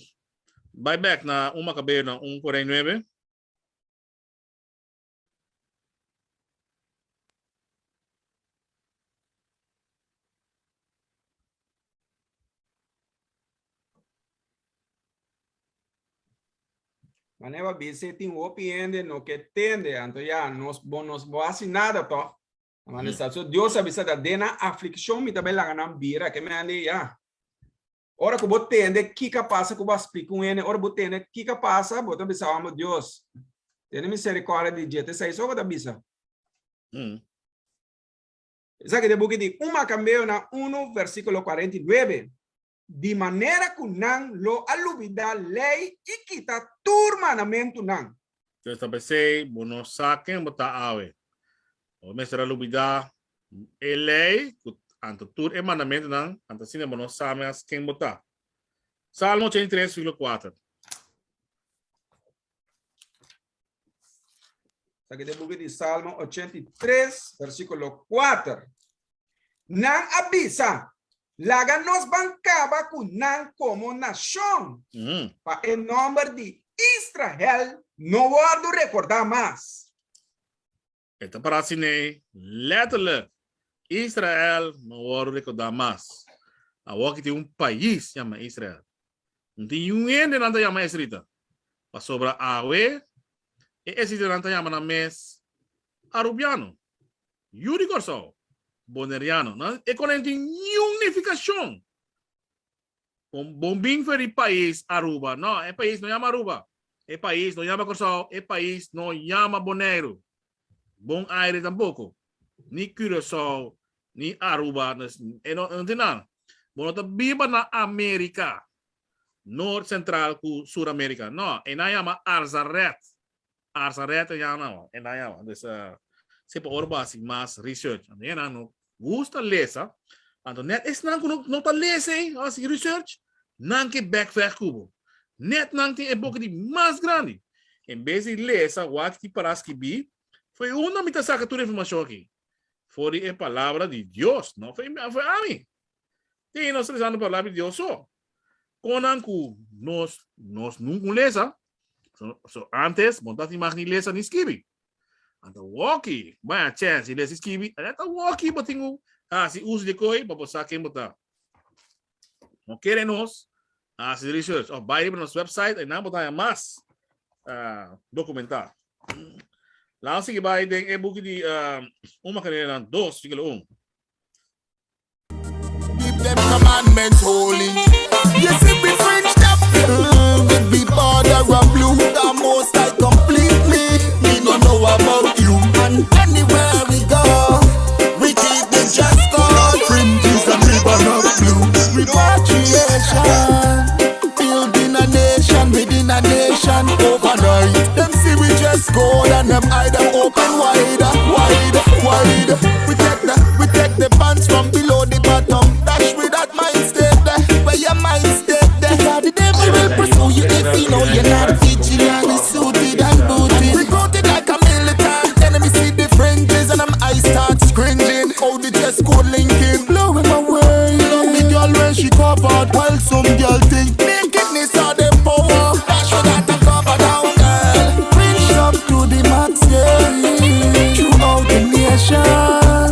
bay bek na 1 Macabeo na 1:49. Manera bisa tin hopi hende no ke tende, anto ya nos bo nos bo hasi nada toch. Manera sa so Dios a bisa da den nan aflikshon mi ta bai laga nan bira ke men di ya. Ora ku bo tende kiko a pasa ku bo a splika un hende, ora bo tende kiko a pasa, bo ta bisa, Amo Dios, tene misericordia di dje. Ta esei so bo ta bisa. Mm. Esaki ta e buki di 1 Makambeonan 1, versíkulo 49. Di manera ku nan lo a lubidá lei i kita tur mandamentunan. Entonces ta p'esei bo no sa ken bo ta awe. Bo mester a lubidá e lei ku anto tur e mandamentunan, anto asina bo no sa mes ken bo ta. Salmo 83, versíkulo 4. Esaki ta e buki di Salmo 83, versíkulo 4. Nan a bisa, Laga nos ban kaba ku nan komo nashon, pa e nòmber di Israel no wòrdu rekordá mas. E ta para asin'ei letterlijk, Israel no wòrdu rekordá mas. Awor ki tin un pais yama Israel. No tin niun hende nan ta yama esrita, pasobra awe e esritanan ta yama nan mes Arubiano, yu di Kòrsou, Boneriano. Nan e konen tin niun nifikashon. Bon bon bin for di pais Aruba. No, e pais no yama Aruba. E pais no yama Kòrsou. E pais no yama Boneiru. Bon Aire tampoko. Ni Curaçao, ni Aruba. E no, no tin nada. Bo no ta biba na Amerika. Noord Central ku Sur Amerika. No, e nan yama Arzaret. Arzaret e yama nan. E nan yama. Dus, uh, si pa ora bo hasi mas research. Anto e nan no gusta lesa. Anto net esnan ku no, no ta lesa ei, hasi research, nan ke bekvecht ku bo. Net nan tin e boka di mas grandi. En bes di lesa wak ti para skibí, foi unda mi ta saka tur informashon aki? For di e palabra di Dios, no foi, foi ami. Tin nos ta lesando palabra di Dios so. Konan ku nos, nos nunca un lesa, so, so antes, bon ta tin mag ni lesa ni skibi. Anto woki, baya chance di lesa i skibi, ta woki bo tin ku hasi uso di koi pa bo sa ken bo ta. No kere nos hasi research of bai riba nos website einan bo ta haña mas uh, documentá. Laat sigui bai den e buki di uh, 1 Macanenan 2, versículo 1. Keep them commandments holy. You see we fringed up mm, with the border of blue. The most I complete me. Me no know about you. And anywhere we go, we keep the dress code. Fringes and ribbon of blue. Repatriation. Building a nation within a nation overnight. Them see we dress code and them eye them open wider, wide, wide. We take the, we take the pants from below the bottom. Dash with that mind state there, where your mind state there. Because the devil will pursue you if he know you're not vigilant. We suited and booted, recruited like a militant. Enemy see the fringes and them eyes start cringing. How the dress code linking, blowing my way. Love the girl when she covered, while some girl think nakedness are the power. Dash with that and cover down, girl. Fringe up to the max, yeah. Throughout the nation.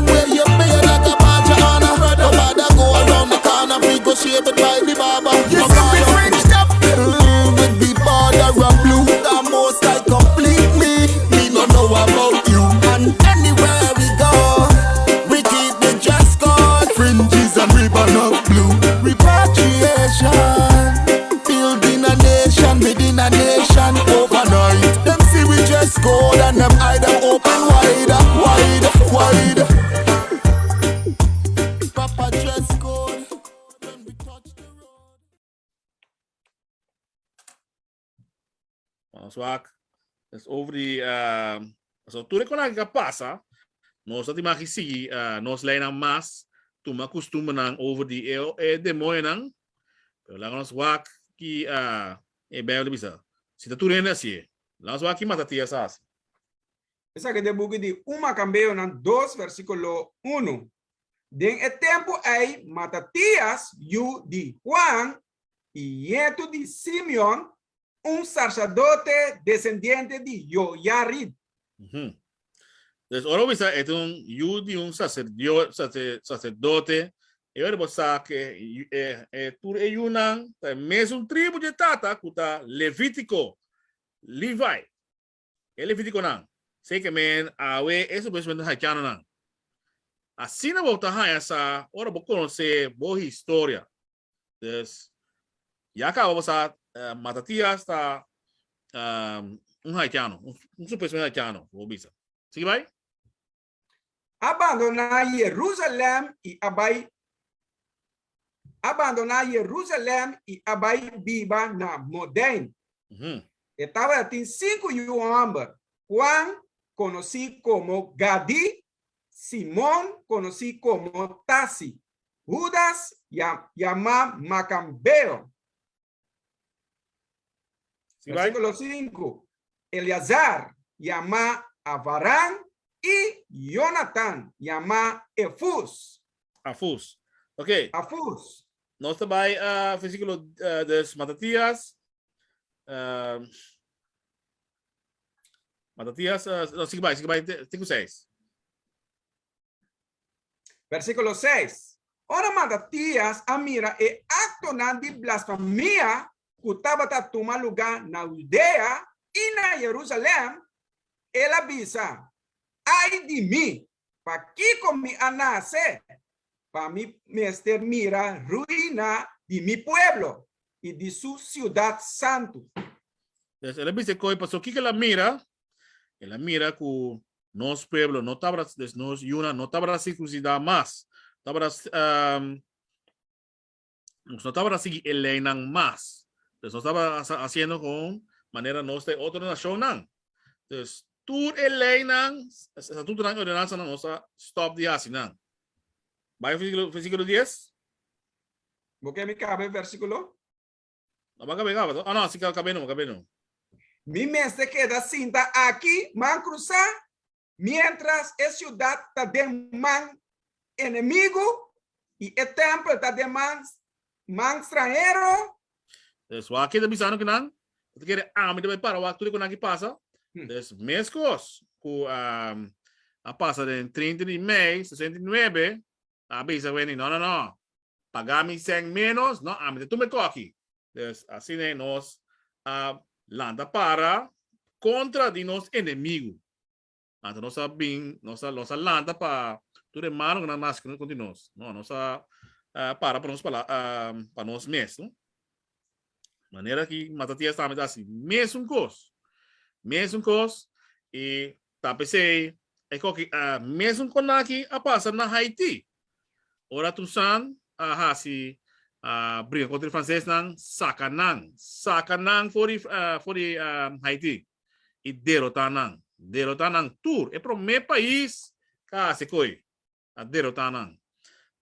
Where you pay like a badger on a No bother go around the corner, we go shave it by the barber. You see we fringed up mm, with the border of blue. The most I complete me. Me no know about you. And anywhere we go, we keep the dress code. Fringes and ribbon of blue. Repatriation. Building a nation within a nation overnight. Them see we dress code and them eye them open wider, wide, wide. Proper dress code. When we touch the road. Vamos wak. Dus over die, uh, so tur e konan ka pasa, nos ta timaki sigui uh, nos leinan mas, tuma kustumbernan over di e, e demoñonan, pero laga nos wak ki uh, e Bijbel bisa. Si ta tur hende hasié, laga nos wak ki Matatias a hasi. Esaki ta e buki di 1 Makambeonan 2 versíkulo 1. Den e tempu ei Matatias, yu di Juan i ñetu di Simeon, un sarsadote desendiente di Joiarib. Dus ora bo bisa e ta un yu di un saserdote, e ora bo sa ku e tur e yunan ta e mesun tribu dje tata ku ta Levítiko, Levi. E levítikonan, seke men awe e supuestamente haitianonan. Asina bo ta haña sa ora bo konosé bo historia. Dus, ya kaba bo sa Matatias ta un haitiano, un supuestamente haitiano, bo bisa. Sigui bai. A bandoná Jerusalèm i a bai A bandoná Jerusalèm i a bai biba na Modein. E tabatin sinku yu hòmber, Juan, konosí komo Gadi, Simon, konosí komo Tasi, Hudas, yamá Makambeo. Versíkulo 5, Eleazar, yamá Avaran, i Jonatan, yamá Efus. Afus. Ok. Afus. Nos ta bai uh, versíkulo uh, des Matatias. Uh, Matatias, uh, no, sigue bai, sigue bai, 5, 6. Versíkulo 6, Ora Matatias a mira e aktonan di blasfemia ku tabata tuma lugá na Hudea i na Yerusalèm, el a bisa, Ai di mi! Pakiko mi a nase? Pa mi mester mira ruina. di mi pueblo i di su siudat santu. Entonces, el a bisa koe paso kiko el a mira? El a mira ku nos pueblo no tabata, dus nos yunan no tabata sirkunsidá mas, tabata, um, nos no tabata sigui e leinan mas. Dus nos tabata hasiendo kon manera nos ta e otro nashonnan. Dus tur e leinan, estatutonan i ordenansanan nos a stòp di hasi nan. Bai versíkulo, versíkulo 10. Bo ke mi kaba e versíkulo? No, ba kabe kaba. Ah, no, si kabe no, kabe no. Mi mester keda sinta aki, man krusá, miéntras e siudat ta den man enemigu i e tèmpel ta den man man stranhero. Dus wak ta bisando ku nan ta kere ami ta bai para wak tur e ku nan ki pasa. Dus meskos ku a pasa den 30 di mei 69 a bisa Wendy no no no paga mi sèn ménos no ami ta tuma e kòki. Dus asina nos a lanta para kontra di nos enemigu. Anto nos a bin, nos a, nos a lanta pa tur e mano ku nan nase kontra nos. No, nos a para pa nos pala, pa nos mes, no? Manera ki Matatias tambe ta hasi mesun kos. Mesun kos i ta p'esei e koki mesun konaki a pasa na Haiti. Ora Toussaint a hasi a bringa kontra e fransesnan, saka nan, saka nan for di for di Haiti i derotá nan, derotá nan tur. E promé pais ku a hasi koi, a derotá nan.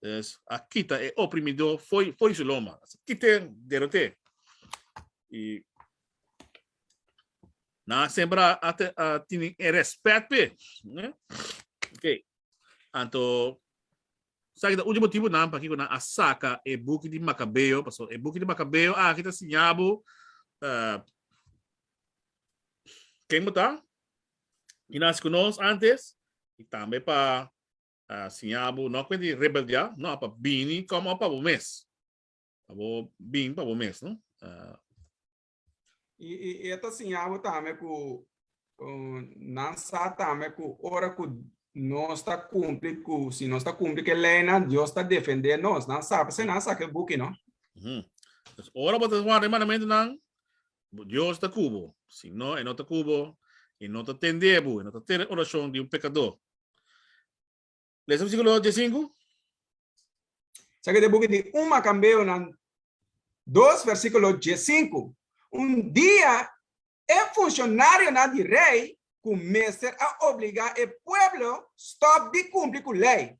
Dus a kita e oprimidó foi foi su lomba. Kit'é, derot'é. I nan semper a a tini e rèspèt p'e. Oké. Anto, esaki ta ultimo motibunan pakiko nan a saka e buki di Makabeo, pasobra e buki di Makabeo aki ta siña bo ken bo ta, ki nasi ku nos antes, i tambe pa siña bo no kuenta di rebeldiá, no, pa bini komo pa bo mes, pa bo bin pa bo mes, no. I e ta siña bo tambe ku nan sa tambe ku ora ku nos ta kumpli ku, si nos ta kumpli ku e leinan, Dios ta defendé nos. Nan sa, p'esei nan saka e buki, no? Pues ora bo ta warda e mandamentunan, Dios ta ku bo. Si no, e no ta ku bo, e no ta tende bo, e no ta tende orashon di un pekadó. Lesa versíkulo diesinku. Esaki ta e buki di un Makambeonan dos versíkulo diesinku. Un dia e funshonarionan di rei ku mester a obligá e pueblo stòp di kumpli ku lei,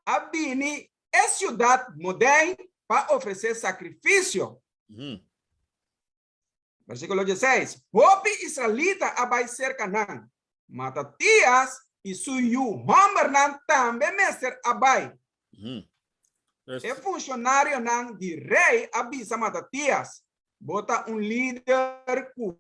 a bini e siudat Modèin pa ofresé sakrifisio. Versíkulo dieseis, Hopi israelita a bai serka nan. Matatias i su yu hòmbernan tambe mester a bai. E funshonarionan di rei a bisa Matatias, Bo ta un lider ku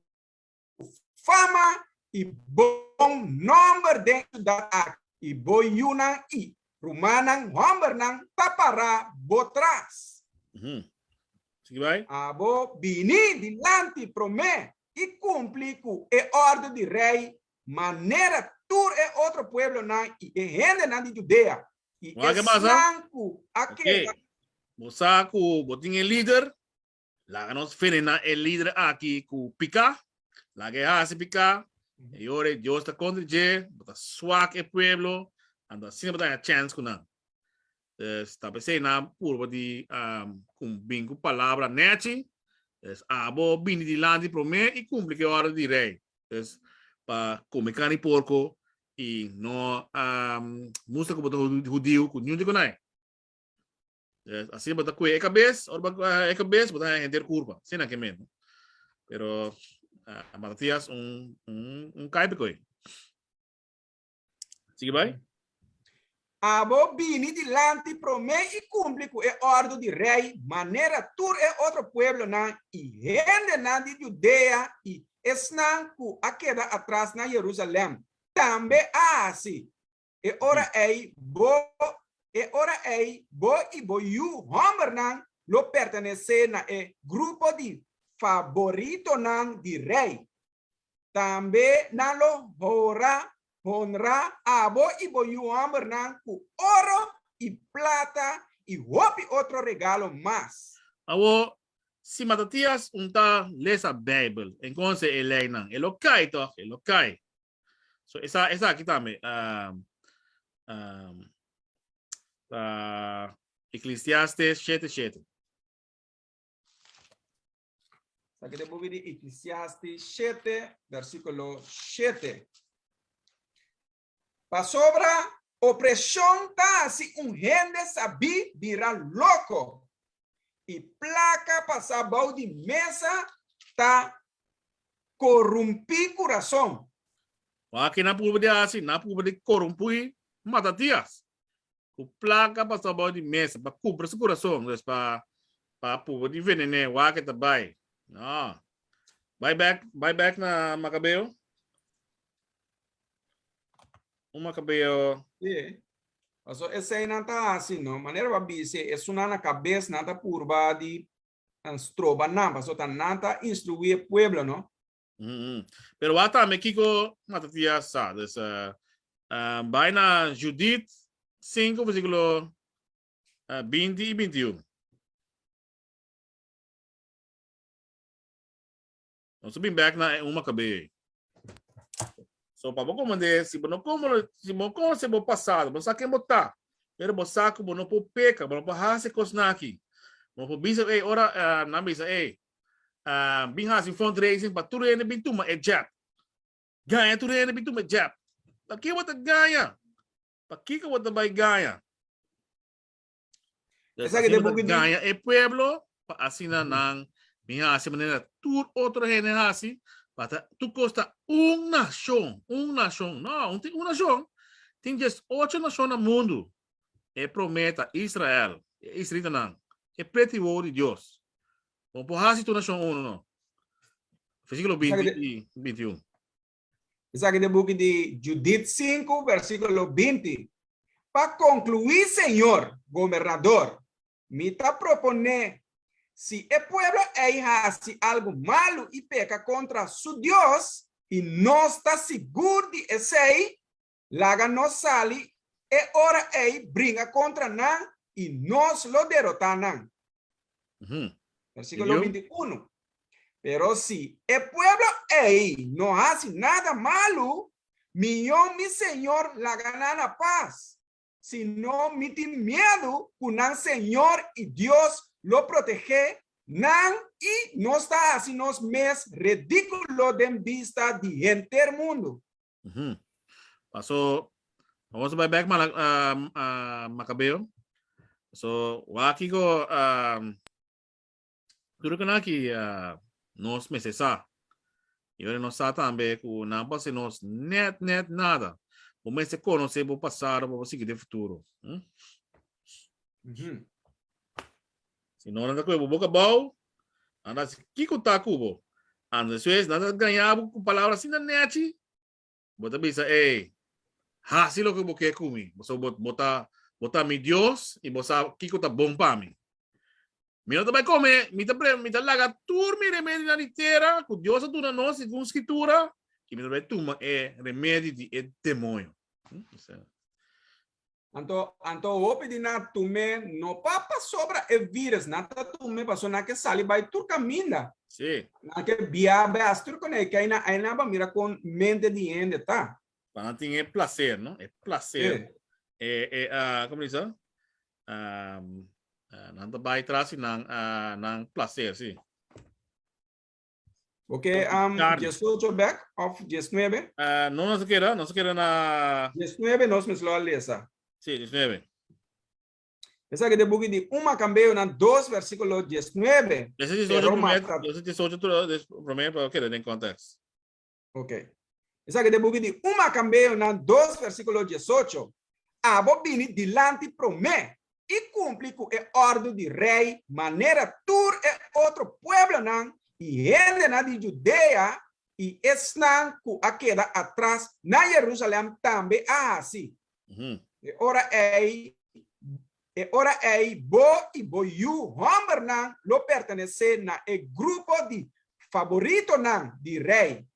fama i bon nòmber den e siudat aki, i bo yunan i rumannan hòmbernan ta pará bo tras. Sigui bai. Abo bini dilanti promé i kumpli ku e òrdu di rei manera tur e otro pueblonan i e hendenan di Judea i esnan ku a keda. Bo sa ku bo tin e lider, laga nos venená e lider aki ku piká, laga e hasi piká, e ora Dios ta kontra dje, bo ta swak e pueblo, anto asina bo ta haña chèns ku nan. Dus ta p'esei nan purba di um, bin ku palabra nechi. Dus abo bini dilanti promé i kumpli ku e òrdu di rei. Dus pa kome karni porko i no um, mustra ku bo ta hudiu ku niun di ku nai. Dus asina bo ta kue e kabes, ora bo e kabes bo ta haña henter kurpa. Asina ke men. Pero uh, Matatias un, un, un kaipe koi. Sigui bai. Abo bini dilanti promé i kumpli ku e òrdu di rei manera tur e otro pueblonan i hendenan di Judea i esnan ku a keda atras na Jerusalèm tambe a hasi. E ora ei bo e ora ei bo i bo yu hòmbernan lo pertenesé na e grupo di faboritonan di rei. Tambe nan lo hora, honra, abo i bo yu hòmbernan ku oro i plata i hopi otro regalo mas. Awor, si Matatias un ta lesa Bijbel en konse e leinan, e lo kai tòg? E lo kai. So esa esaki tambe um, um, ta Eclesiastes 7:7. Esaki ta e buki di Eclesiastes 7, versíkulo 7. Pasobra opreshon ta hasi un hende sabí bira loko, i plaka pasá bou di mesa ta korumpí kurason. Wak ki nan purba di hasi? Nan purba di korumpí Matatias ku plaka pasá bou di mesa pa kumpra su kurason, dus pa pa purba di venen'é. Wak e ta bai. No. Bai bèk, bai bèk na Makabeo. Un Macabeo. Sí. Paso esei nan ta hasi, no? Manera ba bise, esunnan na kabes nan ta purba di stroba nan, paso ta nan ta instruí e pueblo, no? Mm -hmm. Pero wa tambe kiko Matatias sa. Dus, uh, uh, bai na Judith 5, versículo uh, 20 y 21. Nos ta bin bek na e un Macabeo. So pa bo komandé, si bo no komo, si bo konoce bo pasado, bo sa ken bo ta, pero bo sa ku bo no por peka, bo no por hasi kosnan aki. Bo no por bisa, ey, ora uh, nan bisa, ey, uh, bin hasi fundraising pa tur hende bin tuma e jab. Gaña tur hende bin tuma e jab. Pa ke bo ta gaña? Pa kiko bo ta bai gaña? Esaki ta gaña e pueblo pa asina nan mi hasi manera tur otro hende hasi pa ta tur kos ta un nashon, un nashon. No, un tin un nashon. Tin djes ocho nashon na mundu. E promé ta Israel, e israelitanan, e preti wowo di Dios. Bo por hasi tur nashon uno no. Versíkulo 20 i 21. Esaki ta e buki di Judit 5, versíkulo 20. Pa konkluí, señor gobernador, mi ta proponé, si e pueblo ei hasi algu malu i peka kontra su Dios, i nos ta sigur di esei, laga nos sali e ora ei bringa kontra nan i nos lo derotá nan. Versíkulo 21. Pero si e pueblo ei no hasi nada malu, mihó mi señor laga nan na pas. Si no, mi tin miedu ku nan Señor i Dios lo protegé nan i nos ta hasi nos mes redíkulo den bista di henter mundu. Paso, vamos a bai bek mala, uh, Macabeo. So, waki ko um, Tur loke nan aki nos mester sa. I ora nos sa tambe ku nan por hasi nos nèt nèt nada. Bo mester konosé bo pasado pa bo sigui den futuro. Hm? Si no nan ta kohe bo boka abou, nan ta hasi kiko ta ku bo. Anto despues nan ta gaña bo ku palabra asina nèchi. Bo ta bisa, Ey, hasi loke bo ke ku mi, pasobra bo, bo ta, bo ta mi Dios i bo sa kiko ta bon pa mi. Mi no ta bai kome, mi ta pre, mi ta laga tur mi remedinan di tera ku Dios a duna nos segun Skritura, i mi ta bai tuma e remedi di e demoño. Hm? Anto, anto hopi di nan tum'é no pa pasobra e virus, nan ta tum'é pasobra nan ke sali bai tur kaminda. Sí. Nan ke bia bes tur kone e kai nan einan pa mira kon mente di hende ta. Pa nan tin e placer, no? E placer. Sí. E, e, ah, como dice? Um, ah, nan ta bai tras di nan, ah, nan placer, sí. Ok, um, 18 back of 19? Uh, no, no se queda, no se queda na... 19 nos mes lo lesa. Sí, 19. Esa que de buki di 1 Macabeo na 2 versículo 19. Ese 18 primer, ese 18 primer, pero queda en contexto. Ok. Esaki ta e buki di 1 Makambeo nan 2 versíkulo 18. Abo bini dilanti promé i kumpli ku e òrdu di rei manera tur e otro pueblonan i hendenan di Judea i esnan ku a keda atras na Jerusalèm tambe a hasi. E ora ei, e ora ei bo i bo yu hòmbernan lo pertenesé na e grupo di faboritonan di rei.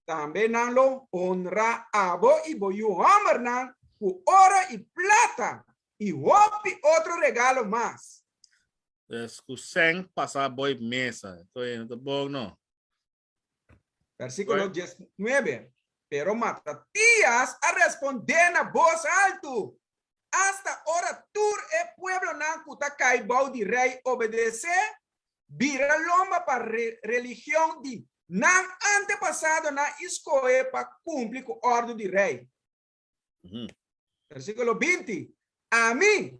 Tambe nan lo honra abo i bo yu hòmbernan ku oro i plata i hopi otro regalo mas. Dus ku sèn pasa boi mesa. Koe no ta bon no. Versíkulo 19. Pero Matatías a respondé na bos altu, Asta ora tur e pueblonan ku ta kai bou di rei obedesé, bira lomba pa religion di nan antepasadonan i skohe pa kumpli ku òrdu di rei. Versíkulo 20, Ami,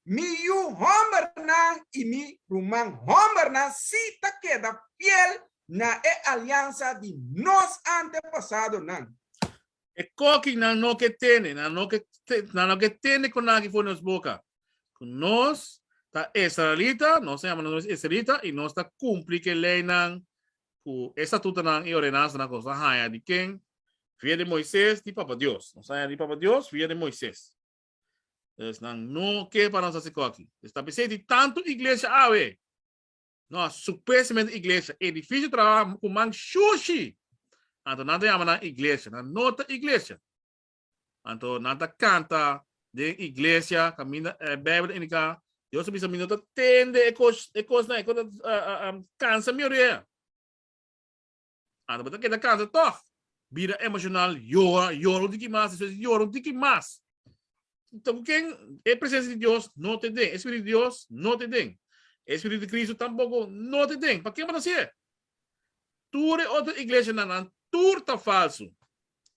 mi yu hòmbernan i mi ruman hòmbernan sí ta keda fiel na e aliansa di nos antepasadonan. E koki nan no ke tene, nan no ke, nan no ke tene ku nan aki for nos boka. Ku nos ta israelita, nos ta yama nos mes israelita i nos ta kumpli ku e leinan, ku e statutonan i ordenansanan ku nos a haña di ken? Via di Moises, di Papa Dios. Nos a haña di Papa Dios via di Moises. Dus nan no ke pa nos hasi koki. Dus ta p'esei di tantu iglesia awe. No, supuestamente iglesia, edifisio traha ku man shushi. Anto nan ta yama nan iglesia. Nan no ta iglesia. Anto nan ta kanta den iglesia kaminda e Bijbel ta indiká Dios a bisa mi no ta tende e kos e kosnan e kos ta kansa mi orea. Anto bo ta keda kansa tòg. Bira emoshonal, yora, yora un tiki mas, despues yora un tiki mas. Ta ku ken e presensia di Dios no ta den, e Spiritu di Dios no ta den, e Spiritu di Cristo tampoko no ta den. Pa ken bo ta hasié? Tur e otro iglesianan nan tur ta falsu.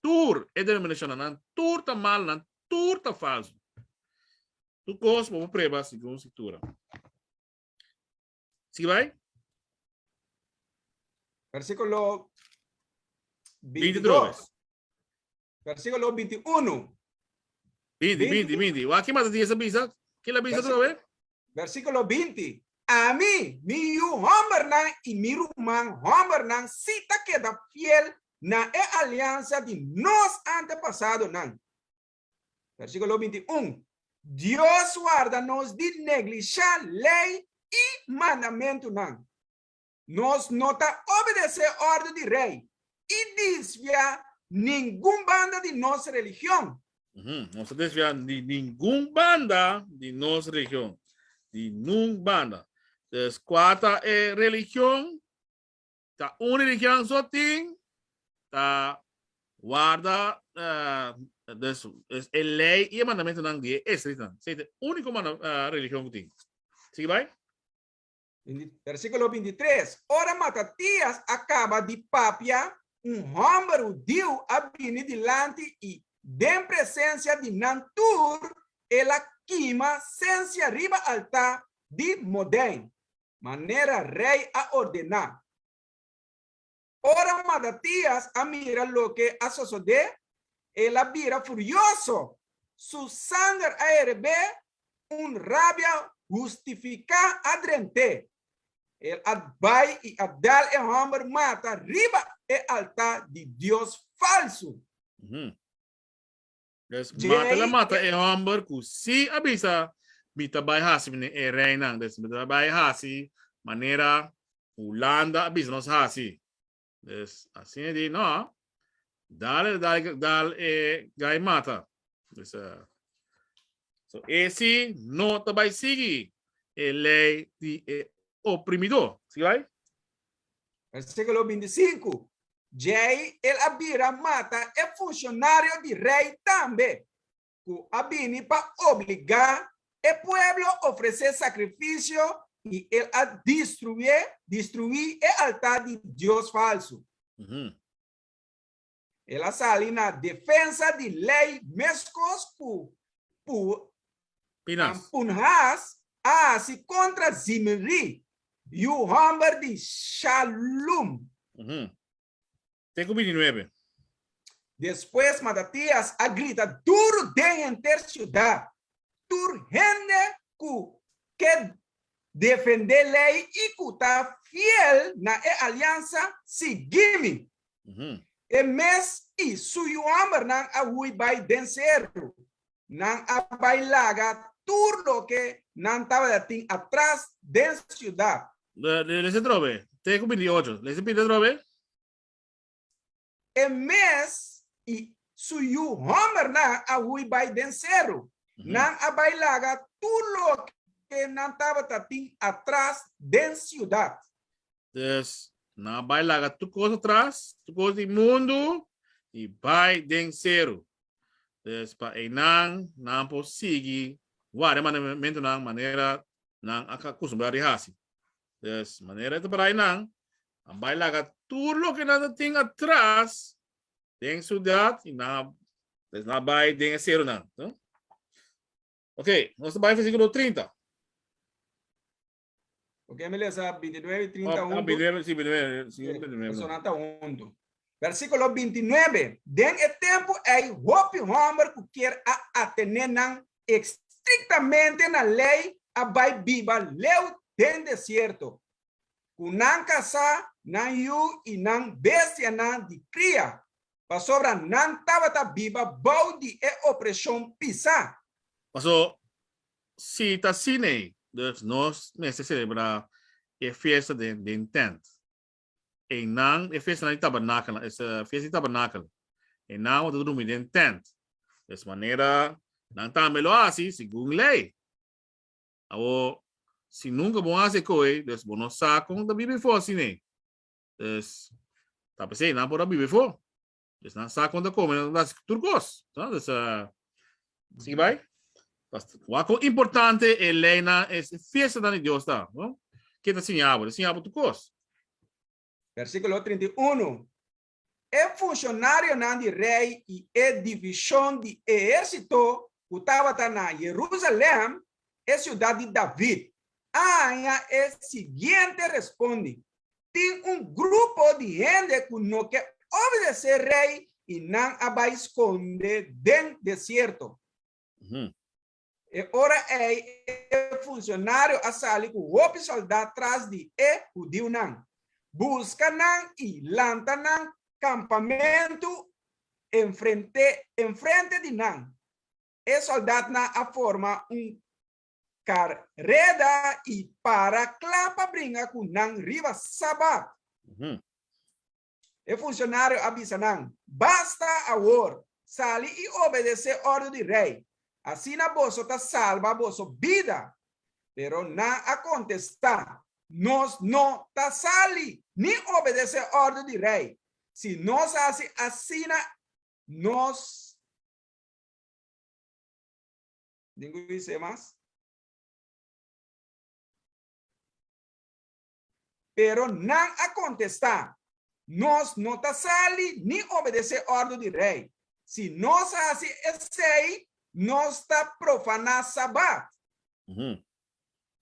Tur e denominashonnan nan tur ta malu, nan tur ta falsu. Tur kos bo por preba segun Skritura. Sigui bai. Versíkulo 22. Versíkulo 21. 20, 20, 20. Wak ki Matatías a bisa? Ki la bisa otra vez? Versíkulo 20. Ami, mi yu hòmbernan i mi ruman hòmbernan sí ta keda fiel na e aliansa di nos antepasadonan. Versíkulo 21. Dios warda nos di neglishá lei i mandamentunan. Nos no ta obedesé òrdu di rei i desviá ningun banda di nos religion. Nos ta desviá di ningun banda di nos religion. Di nun banda. Dus kua ta e religion? Ta un religion so tin ta warda dus e lei i e mandamentunan di e israelitanan. Esei ta e úniko religion ku tin. Sigui bai. Versíkulo 23, Ora Matatías a kaba di papia, un hòmber hudiu a bini dilanti i den presensia di nan tur el a kima sensia riba altá di Modein, manera rei a ordená. Ora Matatías a mira loke a sosodé, el a bira furioso. Su sanger a herebé, un rabia hustifiká a drent'é. El a bai i a dal e hòmber mata riba e altá di dios falsu. Dus mata la mata e hòmber ku sí a bisa mi ta bai hasi mene e reinan. Dus mi ta bai hasi manera Hulanda a bisa nos hasi. Dus asina di no, dal dal dal e gai mata. Dus uh, so e sí no ta bai sigui e lei di e oprimidó. Sigui bai? Versículo 25. Djei el a bira mata e funshonario di rei tambe, ku a bini pa obligá e pueblo ofresé sakrifisio i el a destruí destruí e altar di dios falsu. El a sali na defensa di lei meskos ku Pinas. Punhas a hasi kontra Zimri, yu hòmber di Shalum. Te ku 29. Despues Matatias a grita duru den henter siudat, Tur hende ku ke defendé lei i ku ta fiel na e aliansa, sigui mi! E mes i su yu hòmbernan a hui bai den seru. Nan a bai laga tur loke nan tabata tin atras den siudat. Lesa atrobe, te ku 28. Lesa pidi atrobe. E mes i su yu hòmbernan a hui bai den seru. Nan a bai laga tur loke. loke nan tabata tin atras den siudat. Dus, nan a bai laga tur kos atras, tur kos di mundu, i bai den seru. Dus, pa einan nan por sigui warda e mandamentunan manera nan a kustumbrá di hasi. Dus, manera e ta para einan, nan bai laga tur loke nan ta tin atras den siudat i nan a nan a bai den e serunan. Ok, nos ta bai versíkulo 30. Ok, mi lesa 29 y 30 Oh, hunto. 29, sí, 29, sí, 29. Eso nan ta hunto. Versículo 29. Den e tempo ei hopi homber ku kier a atené nan estrictamente na lei a bai biba leu den desierto, ku nan kasá, nan yu i nan bestianan di kria, pasobra nan tabata biba bou di e opreshon pisá. Paso, si ta asina ei, dus nos mester selebrá e fiesta den den tent. Einan, e fiestanan di tabernakelnan, e fiesta di tabernakel, einan bo ta drumi den tent. Des manera nan tambe lo hasi segun lei. Awor, si nunka bo hasi e koe, dus bo no sa kon ta biba efo asina ei. Dus, ta p'esei nan por a biba efo. Dus nan sa kon ta kome, nan ta hasi tur kos. No? Dus, sigui bai. Wak kon importante e leinan, e fiestanan di Dios ta. No? Ke ta siña bo? Ta siña bo tur kos. Versíkulo 31. E funshonarionan di rei i e divishon di ehérsito ku tabata na Yerusalèm, e siudat di David, a haña e siguiente respondi, Tin un grupo di hende ku no ke obedesé rei i nan a bai skonde den desierto. E ora ei e funcionario a sali ku hopi soldá tras di e hudiunan, buska nan i lanta nan kampamentu enfrente di nan. E soldatnan a forma un kareda i para kla pa bringa ku nan riba Sabat. E funcionario a bisa nan, Basta awor! Sali i obedecé ordu di rey. Asina boso ta salba boso bida. Pero nan a contestá, Nos no ta sali ni obedecé ordu di rey. Si nos haci asina, nos. Ningun dice mas? Pero nan a kontestá, Nos no ta sali ni obedesé òrdu di rei. Si nos hasi esei, nos ta profaná Sabat.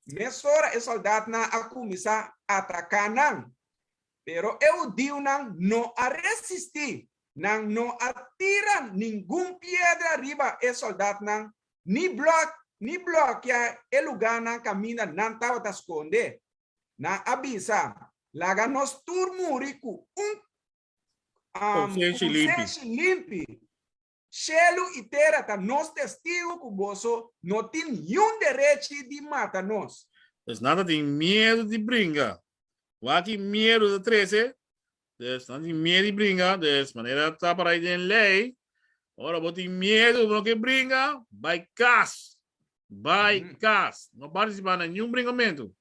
Mesora e sòldatnan a kuminsá ataká nan. Pero e hudiunan no a resistí. Nan no a tira ningun piedra riba e sòldatnan ni blòk ni blòkia e lugánan kaminda nan tabata skonde. Nan a bisa, Laga nos tur muri ku un Konsenshi limpi. Konsenshi limpi. Shelu i tera ta nos testigu ku boso no tin niun derechi di mata nos. Dus nan ta tin miedu di bringa. Wak ki miedu ta trese? Dus nan tin miedu di bringa, dus manera ta para ahí den ley, ora bo tin miedu bo no ke bringa, bai kas. Bai kas. No participa na niun bringamentu.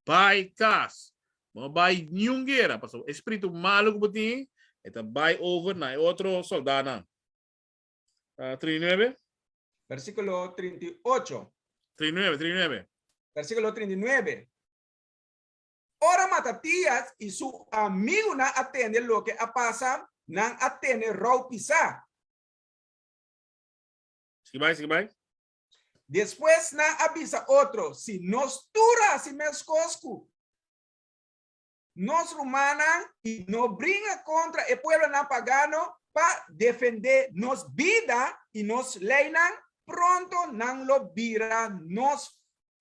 Bai kas. Bo no bai niun guera, pasobra e spiritu malu ku bo tin, e ta bai over na e otro soldanan. Uh, 39? Versíkulo 38. 39, 39. Versíkulo 39. Ora Matatias i su amigunan a tende loke a pasa, nan a tene rou pisá. Sigui bai, sigui bai. Despues nan a bisa otro, Si nos tur hasi meskos ku nos rumannan i no bringa kontra e pueblonan pagano pa defendé nos bida i nos leinan, pronto nan lo bira nos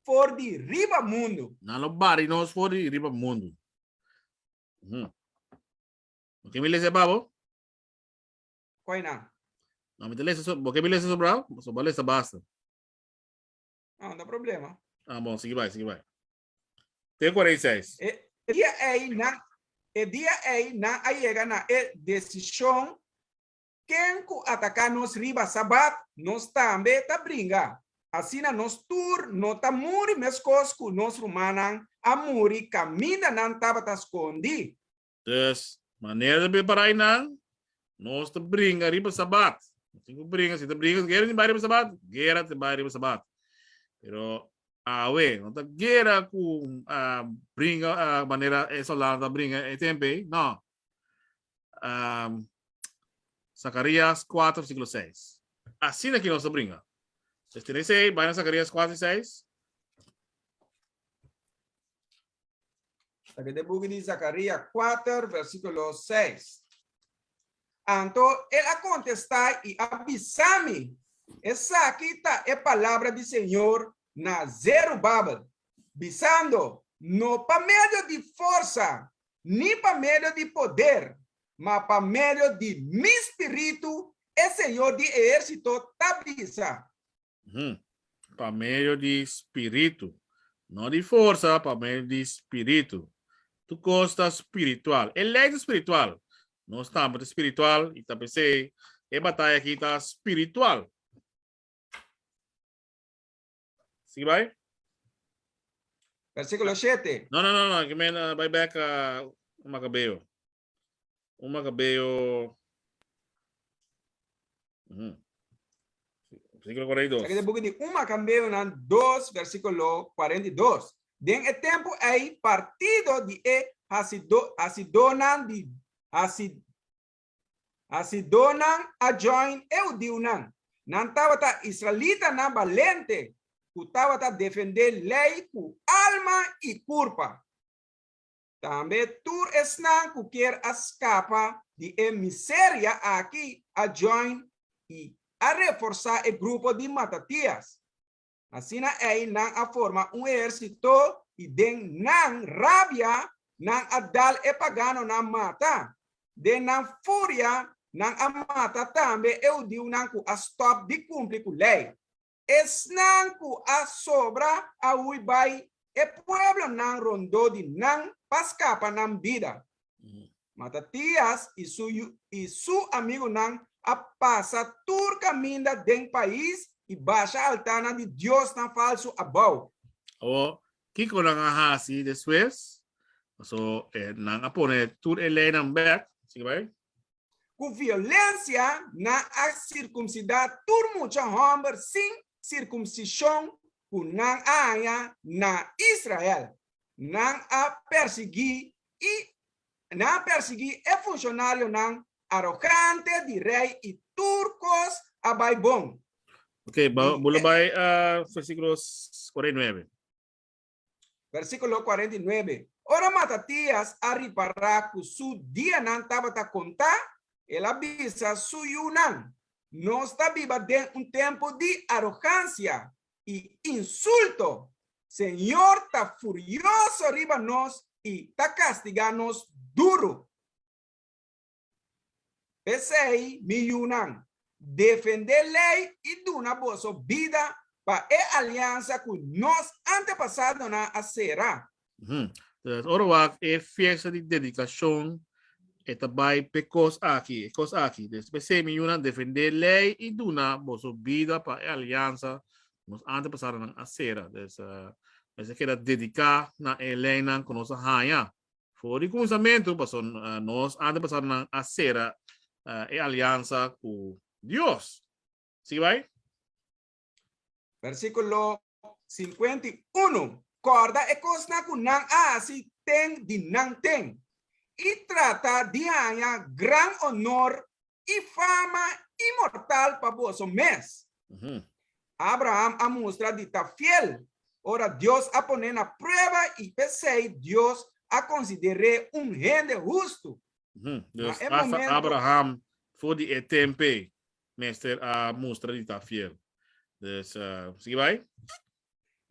for di riba mundu. Nan lo bari nos for di riba mundu. Bo ke mi lesa e pa bo? Koi nan? No, mi ta lesa so, bo ke mi lesa sobrao? So bo lesa basta. No, no problema. Ah, bon, sigui bai, sigui bai. Te 46. E dia ei nan, e dia ei nan a yega na e desishon Ken ku ataká nos riba Sabat, nos tambe ta bringa. Asina nos tur no ta muri meskos ku nos rumannan a muri kaminda nan tabata skondi. Dus, manera di prepará einan, nos ta bringa riba Sabat. Nos tin ku bringa, si ta bringa, guera tin bai riba Sabat, guera ta bai riba Sabat. Pero awe, no ta guera ku bringa manera e soldadonan ta bringa e tempu ei, no. Zacarías 4, versículo 6. Asina ki nos ta bringa. Dus tin esei, bai na Zacarías 4 i 6. Taki de buki di Zacarías 4, versículo 6. Anto el a contestá i a bisa mi, Esaki ta e palabra di Señor na Zerubabel, bisando, No pa medio di forsa, ni pa medio di poder, ma pa medio di mi spiritu, e Señor di ehérsito ta bisa. Pa medio di spiritu, no di forsa, pa medio di spiritu. Tur kos ta spiritual. E lei ta spiritual. Nos tambe ta spiritual i ta p'esei e bataya aki ta spiritual. Sigui bai. Versículo 7. No, no, no, no. Ki men uh, bai back uh, un Macabeo. Un Macabeo. Mm -hmm. Versículo 42. Aquí de boek di 1 Macabeo nan 2, versículo 42. Den e tempo ei partido di e hasido, hasidonan di hasid, Hasidónan a join e hudiunan. Nan tabata israelitanan balente ku tabata defendé lei ku alma i kurpa. Tambe tur esnan ku kier a skapa di e miseria aki a join i a reforsá e grupo di Matatias. Asina ei nan a forma un ehérsito i den nan rabia nan a dal e paganonan mata. Den nan furia nan a mata tambe e hudiunan ku a stòp di kumpli ku lei. Esnan ku a sobra a hui bai e pueblonan rondó di nan pa skapa nan bida. Matatias i su i su amigunan a pasa tur kaminda den pais i basha altarnan di diosnan falsu abou. Awor, kiko nan a hasi despues? Paso nan a pone tur e leinan bek. Sigui bai. Ku violensia nan a sirkumsidá tur mucha hòmber sin sirkumsishon ku nan a haña na Israel. Nan a persiguí i nan a persiguí e funshonarionan arogante di rei i tur kos a bai bon. Ok, bo lo bai versíkulo 49. Versíkulo 49, Ora Matatias a ripará ku su dianan tabata kontá, el a bisa su yunan, Nos ta biba den un tempu di arogansia i insulto. Señor ta furioso riba nos i ta kastigá nos duru. P'esei, mi yunan, defendé lei i duna boso bida pa e aliansa ku nos antepasadonan a sera. Entonces, ora wak e fiesta di dedikashon e ta bai p'e kos aki, e kos aki. Des p'esei mi yunan defendé lei i duna boso bida pa e aliansa ku nos antepasadonan a sera. Des, mester keda dediká na e leinan ku nos a haña for di kuminsamentu, pasobra nos antepasadonan a sera e aliansa ku Dios. Sigui bai. Versíkulo 51, Kòrda e kosnan ku nan a hasi ten di nan ten, i trata di haña gran onor i fama inmortal pa boso mes. Abraham a mustra di ta fiel ora Dios a pon'é na prueba i p'esei Dios a konsider'é un hende hustu. Na e momento. Abraham for di e tempe mester a mustra di ta fiel. Dus, sigui bai.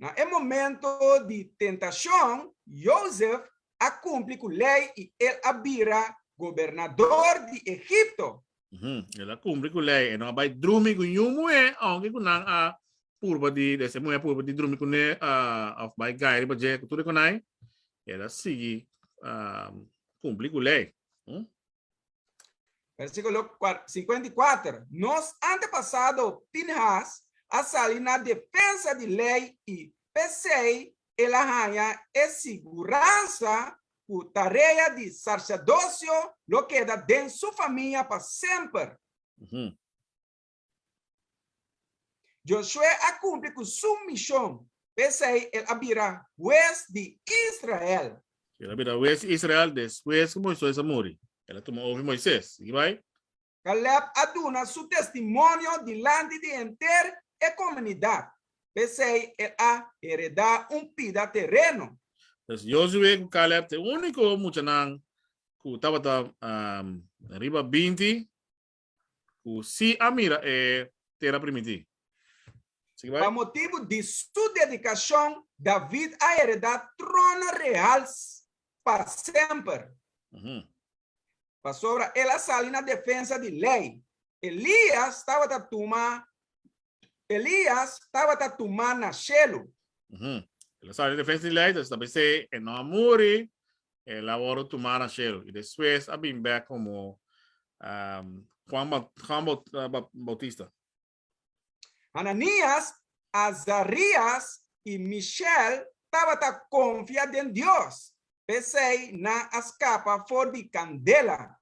Na e momento di tentashon, Jozef a kumpli ku lei i el a bira gobernador di Egipto. El a kumpli ku lei. E no a bai drumi ku niun muhé, ounke ku nan a purba di, des e muhé a purba di drumi kuné òf bai gai riba dje ku tur e konai. El a sigui kumpli ku lei. Versíkulo 54, Nos antepasado Pinhas a sali na defensa di lei i p'esei el a haña e siguransa ku tarea di saserdosio lo keda den su famia pa semper. Josué a kumpli ku su mishon, p'esei el a bira hues di Israel. El a bira hues di Israel despues ku Moisés a muri. El a tuma over Moisés. Sigui bai. Caleb a duna su testimonio dilanti di henter e komunidat, p'esei el a heredá un pida tereno. Pues Josué ku Caleb ta e úniko muchanan ku tabata riba 20 ku sí a mira e Tera Primintí. Sigui bai. Pa motibu di su dedikashon, David a heredá trono real pa semper. Pasobra el a sali na defensa di lei. Elías tabata tuma Elías tabata tumá na shelu. El a sali na defensa di lei, entonces ta bis'é e no a muri, el a wòrdu tumá na shelu i despues a bin bèk komo Juan Juan Bautista. Hananías, Azarías i Mishael tabata konfia den Dios, p'esei nan a skapa for di kandela.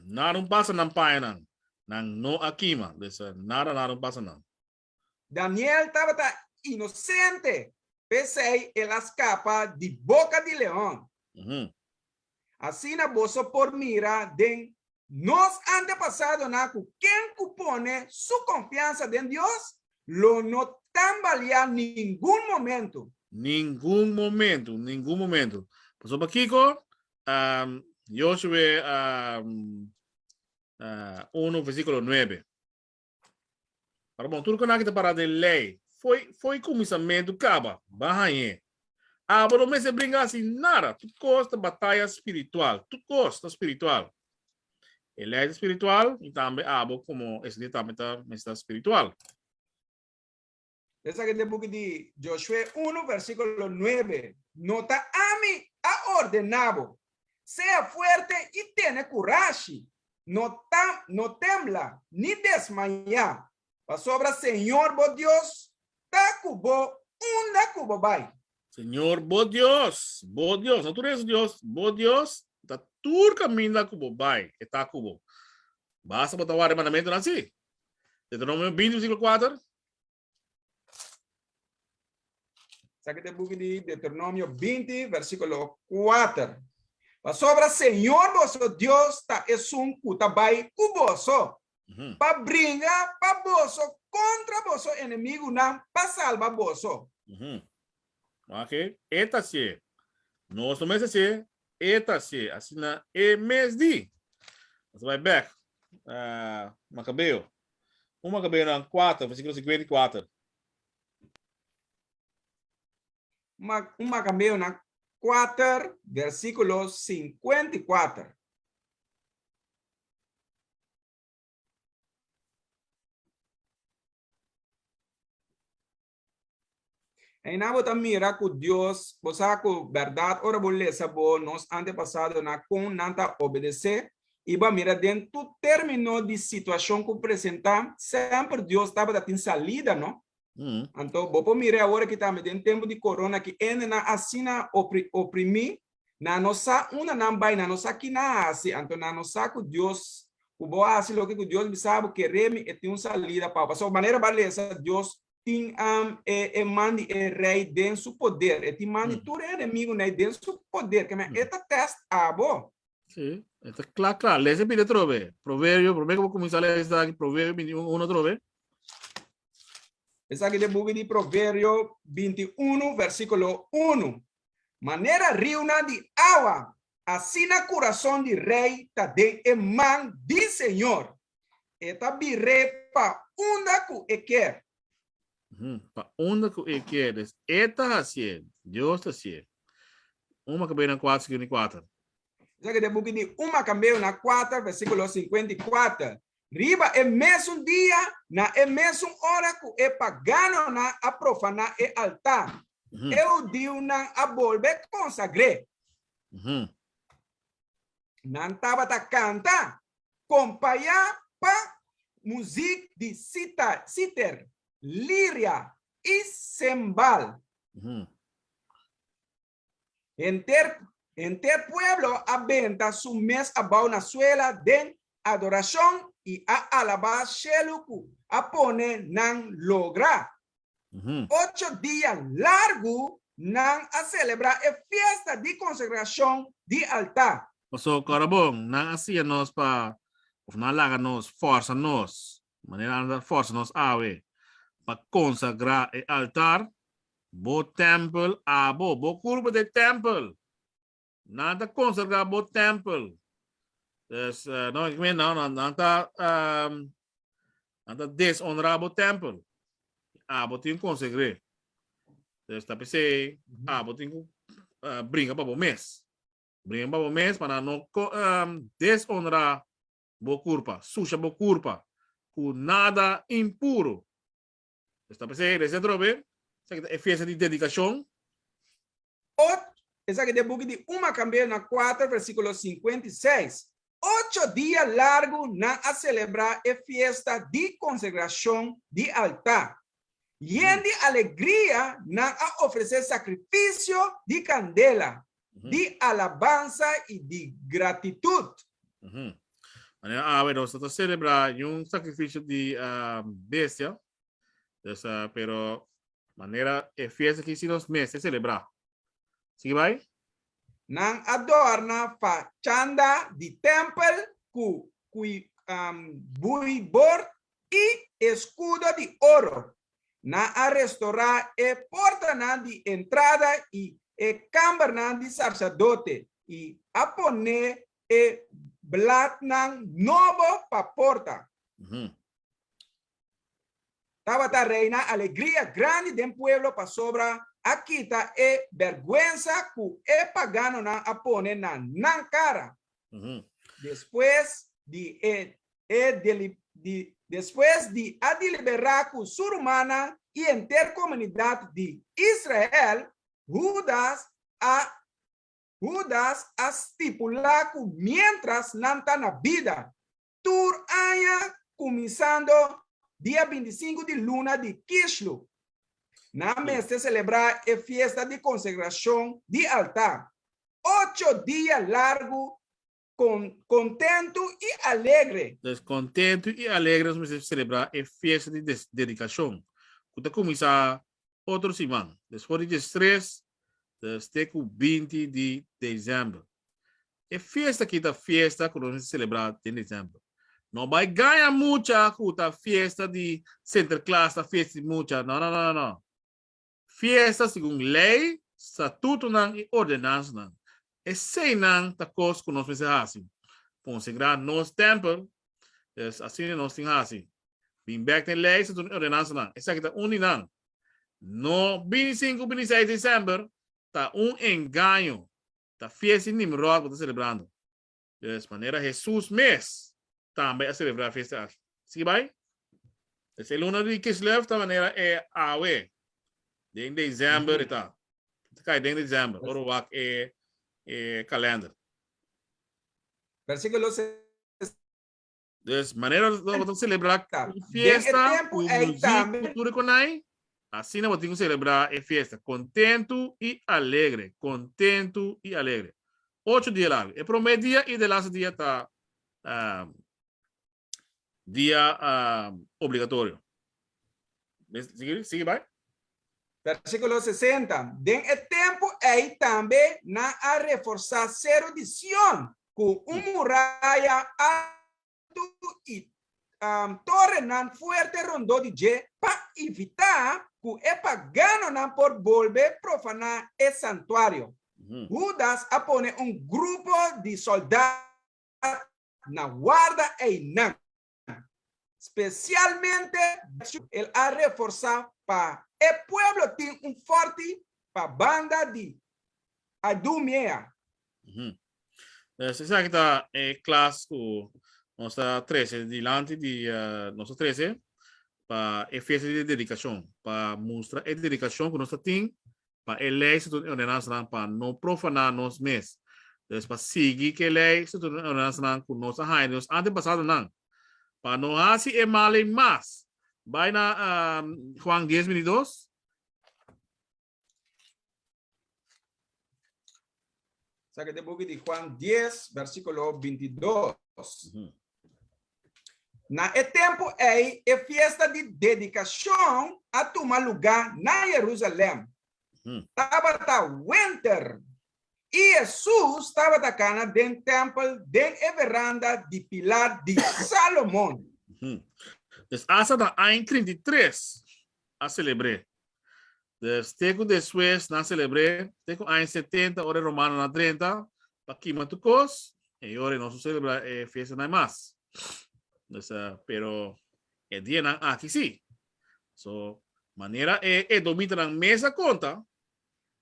Nada un pasa nan pañanan, nan no a kima, dus nada nada un pasa nan. Daniel tabata inosente, p'esei el a skapa di boka di leon. Asina boso por mira den nos antepasadonan ku ken ku pone su konfiansa den Dios lo no tambaleá ningun momento. Ningun momento, ningun momento. Pasobra pakiko? Josué 1 versíkulo 9. Pero bon, tur konaki ta para den lei. Foi, foi kuminsamentu kaba, ba hañ'é. Abo no mester bringa hasi nada. Tur kos ta bataya spiritual. Tur kos ta spiritual. E lei ta spiritual i tambe abo komo esei tambe ta mester ta spiritual. Esaki ta e buki di Josué 1, versíkulo 9, No ta ami a ordená bo, Sea fuerte i tene kurashi, no ta, no tembla ni desmayá, pasobra Señor bo Dios ta ku bo unda ku bo bai. Señor bo Dios, bo Dios, no tur es Dios, bo Dios ta tur kaminda ku bo bai, e ta ku bo. Basta bo ta warda e mandamentunan si. Deuteronomio 20, versíkulo 4. Esaki ta e buki di Deuteronomio 20, versíkulo 4. Pasobra Señor boso Dios ta esun ku ta bai ku boso, pa bringa pa boso kontra boso enemigunan pa salba boso. Ok, e ta hasié. Nos no mester hasié, e ta hasié. Asina e mes di. Nos ta bai bèk. Makabeo. 1 Makabeonan 4, versíkulo 54. 1 Makabeonan 4, versíkulo 54. Einan bo ta mira ku Dios, bo sa ku bèrdat ora bo lesa bo nos antepasadonan kon nan ta obedesé, i bo a mira den tur término di situashon ku presentá, semper Dios tabata tin salida, no? Anto bo por mira awor aki tambe den tempu di korona ki hendenan asina oprimí, nan no sa unda nan bai, nan no sa ki nan hasi, anto nan no sa ku Dios, ku bo hasi loke ku Dios bisa bo, kere mi, e tin un salida pa bo. Pasobra manera bo a lesa Dios tin e man di e rei den su poder. E tin man di tur e enemigunan den su poder. Ke men e ta test abo. Sí, e ta kla kla. Lesa e pidi atrobe. Proverbio, promé ku bo kuminsá lesa esaki, Proverbio 21, 1 atrobe. Esaki ta e buki di Proverbio 21, versíkulo 1. Manera riunan di awa, asina kurason di rei ta den e man di Señor. E ta bir'é pa unda ku e kier. Pa unda ku e kier. Des e ta hasié. Dios ta hasié. Un Makabeonan 4, 54. Esaki ta e buki di Un Makabeonan 4, versíkulo 54. Riba e mesun dia, na e mesun ora ku e paganonan a profaná e altar, e hudiunan a bolbe konsagr'é. Nan tabata kanta, kompayá pa muzik di siter. liria i sembal. Henter henter pueblo a benta su mes abou na suela den adorashon i a alabá shelu ku a pone nan logra. Ocho dia largu nan a selebrá e fiesta di konsagrashon di altá. Pasobra kòrda bon, nan a siña nos pa, òf nan a laga nos, fòrsa nos, manera nan ta fòrsa nos awe, pa konsagrá e altar, bo tèmpel, abo, bo kurpa ta e tèmpel. Nan ta konsagrá bo tèmpel. Dus, no, ik meen, no, nan ta, nan ta deshonrá bo tèmpel. Abo tin ku konsagr'é. Dus ta p'esei abo tin ku bringa pa bo mes. Bringa pa bo mes pa nan no deshonrá bo kurpa, susha bo kurpa ku nada impuro. Dus ta p'esei, resa atrobe, esaki ta e fiesta di dedikashon. Ot, esaki den buki di Un Makambeo na kuater versíkulo 56. Ocho dia largu nan a selebrá e fiesta di konsegrashon di altá. Yen di alegria nan a ofresé sakrifisio di kandela, di alabansa i di gratitut. Manera awe nos no ta selebrá niun sakrifisio di bestia, dus, pero Manera e fiesta aki si nos mester selebrá. Sigui bai. Nan a dòrna fachanda di tèmpel ku buibord i eskudo di oro. Nan a restorá e portanan di entrada i e kambernan di sarsadote i a pone e blatnan nobo pa porta. Tabata reina alegria grandi den pueblo pasobra a kita e bèrgwensa ku e paganonan a pone na nan kara. Despues di e e despues di a deliberá ku su rumannan i henter komunidat di Israel, Hudas a Hudas a stipulá ku miéntras nan ta na bida, Tur aña kuminsando dia 25 di luna di Kishlu, nan mester selebrá e fiesta di konsegrashon di altar, ocho dia largu kontentu i alegre. Dus kontentu i alegre nos mester selebrá e fiesta di dedikashon, ku ta kuminsá otro siman, despues di diestres te ku 20 di desèmber. E fiesta aki ta fiesta ku nos mester selebrá den desèmber. No bai gaña mucha ku ta fiesta di Sinterklaas, ta fiesta di mucha. No, no, no, no, no. Fiesta segun lei, statutonan i ordenansanan. Eseinan ta kos ku nos mester hasi. Konsegrá nos tèmpel, dus asina nos tin hasi. Bin bèk den lei, statuto i ordenansanan. Esaki ta un di nan. No 25, 26 desèmber ta un engaño. Ta fiesta di Nimrod bo ta selebrando. Dus manera Hesus mes tambe a selebrá fiesta aki. Sigui bai. Dus e luna di Kislev ta manera e awe. Den december e ta. Ta kai den december. Ora wak e e kalender. Versículo Dus manera bo ta selebrá un fiesta ku muzik, ku tur e konai, asina bo tin ku selebrá e fiesta, kontentu i alegre, kontentu i alegre. Ocho dia largu. E promé dia i de laatste dia ta dia obligatorio. Sigui, sigui bai. Versíkulo 60, Den e tempu ei tambe nan a reforsá seru di Sion ku un muraya altu i torennan fuerte rondó di dje pa evitá ku e paganonan por bolbe profaná e santuario. Hudas a pone un grupo di sòldá na warda einan. Spesialmente el a reforsá pa e pueblo tin un fòrti pa banda di Idumea. Dus esaki ta e klas ku nos ta trese dilanti di nos ta trese pa e fiesta di dedikashon, pa mustra e dedikashon ku nos ta tin pa e lei, statuto i ordenansanan pa no profaná nos mes. Dus pa sigui ku e lei, statuto i ordenansanan ku nos a haña di nos antepasadonan, pa no hasi e mal ei mas. Bai na um, Juan 10, 22. Saca de buki di Juan 10, versículo 22. Na e tempo ei, e fiesta di dedicacion a tuma lugá na Jerusalem. Tabata winter, i Hesus tabata kana den tèmpel den e veranda di pilar di Salomon. Dus asta na aña 33 a selebr'é. Dus te ku despues nan selebr'é, te ku aña 70 ora e romanonan a drenta pa kima tur kos, e ora nos no selebrá e fiestanan mas. Dus, pero e dianan aki sí. So, manera e edomitanan mes a konta,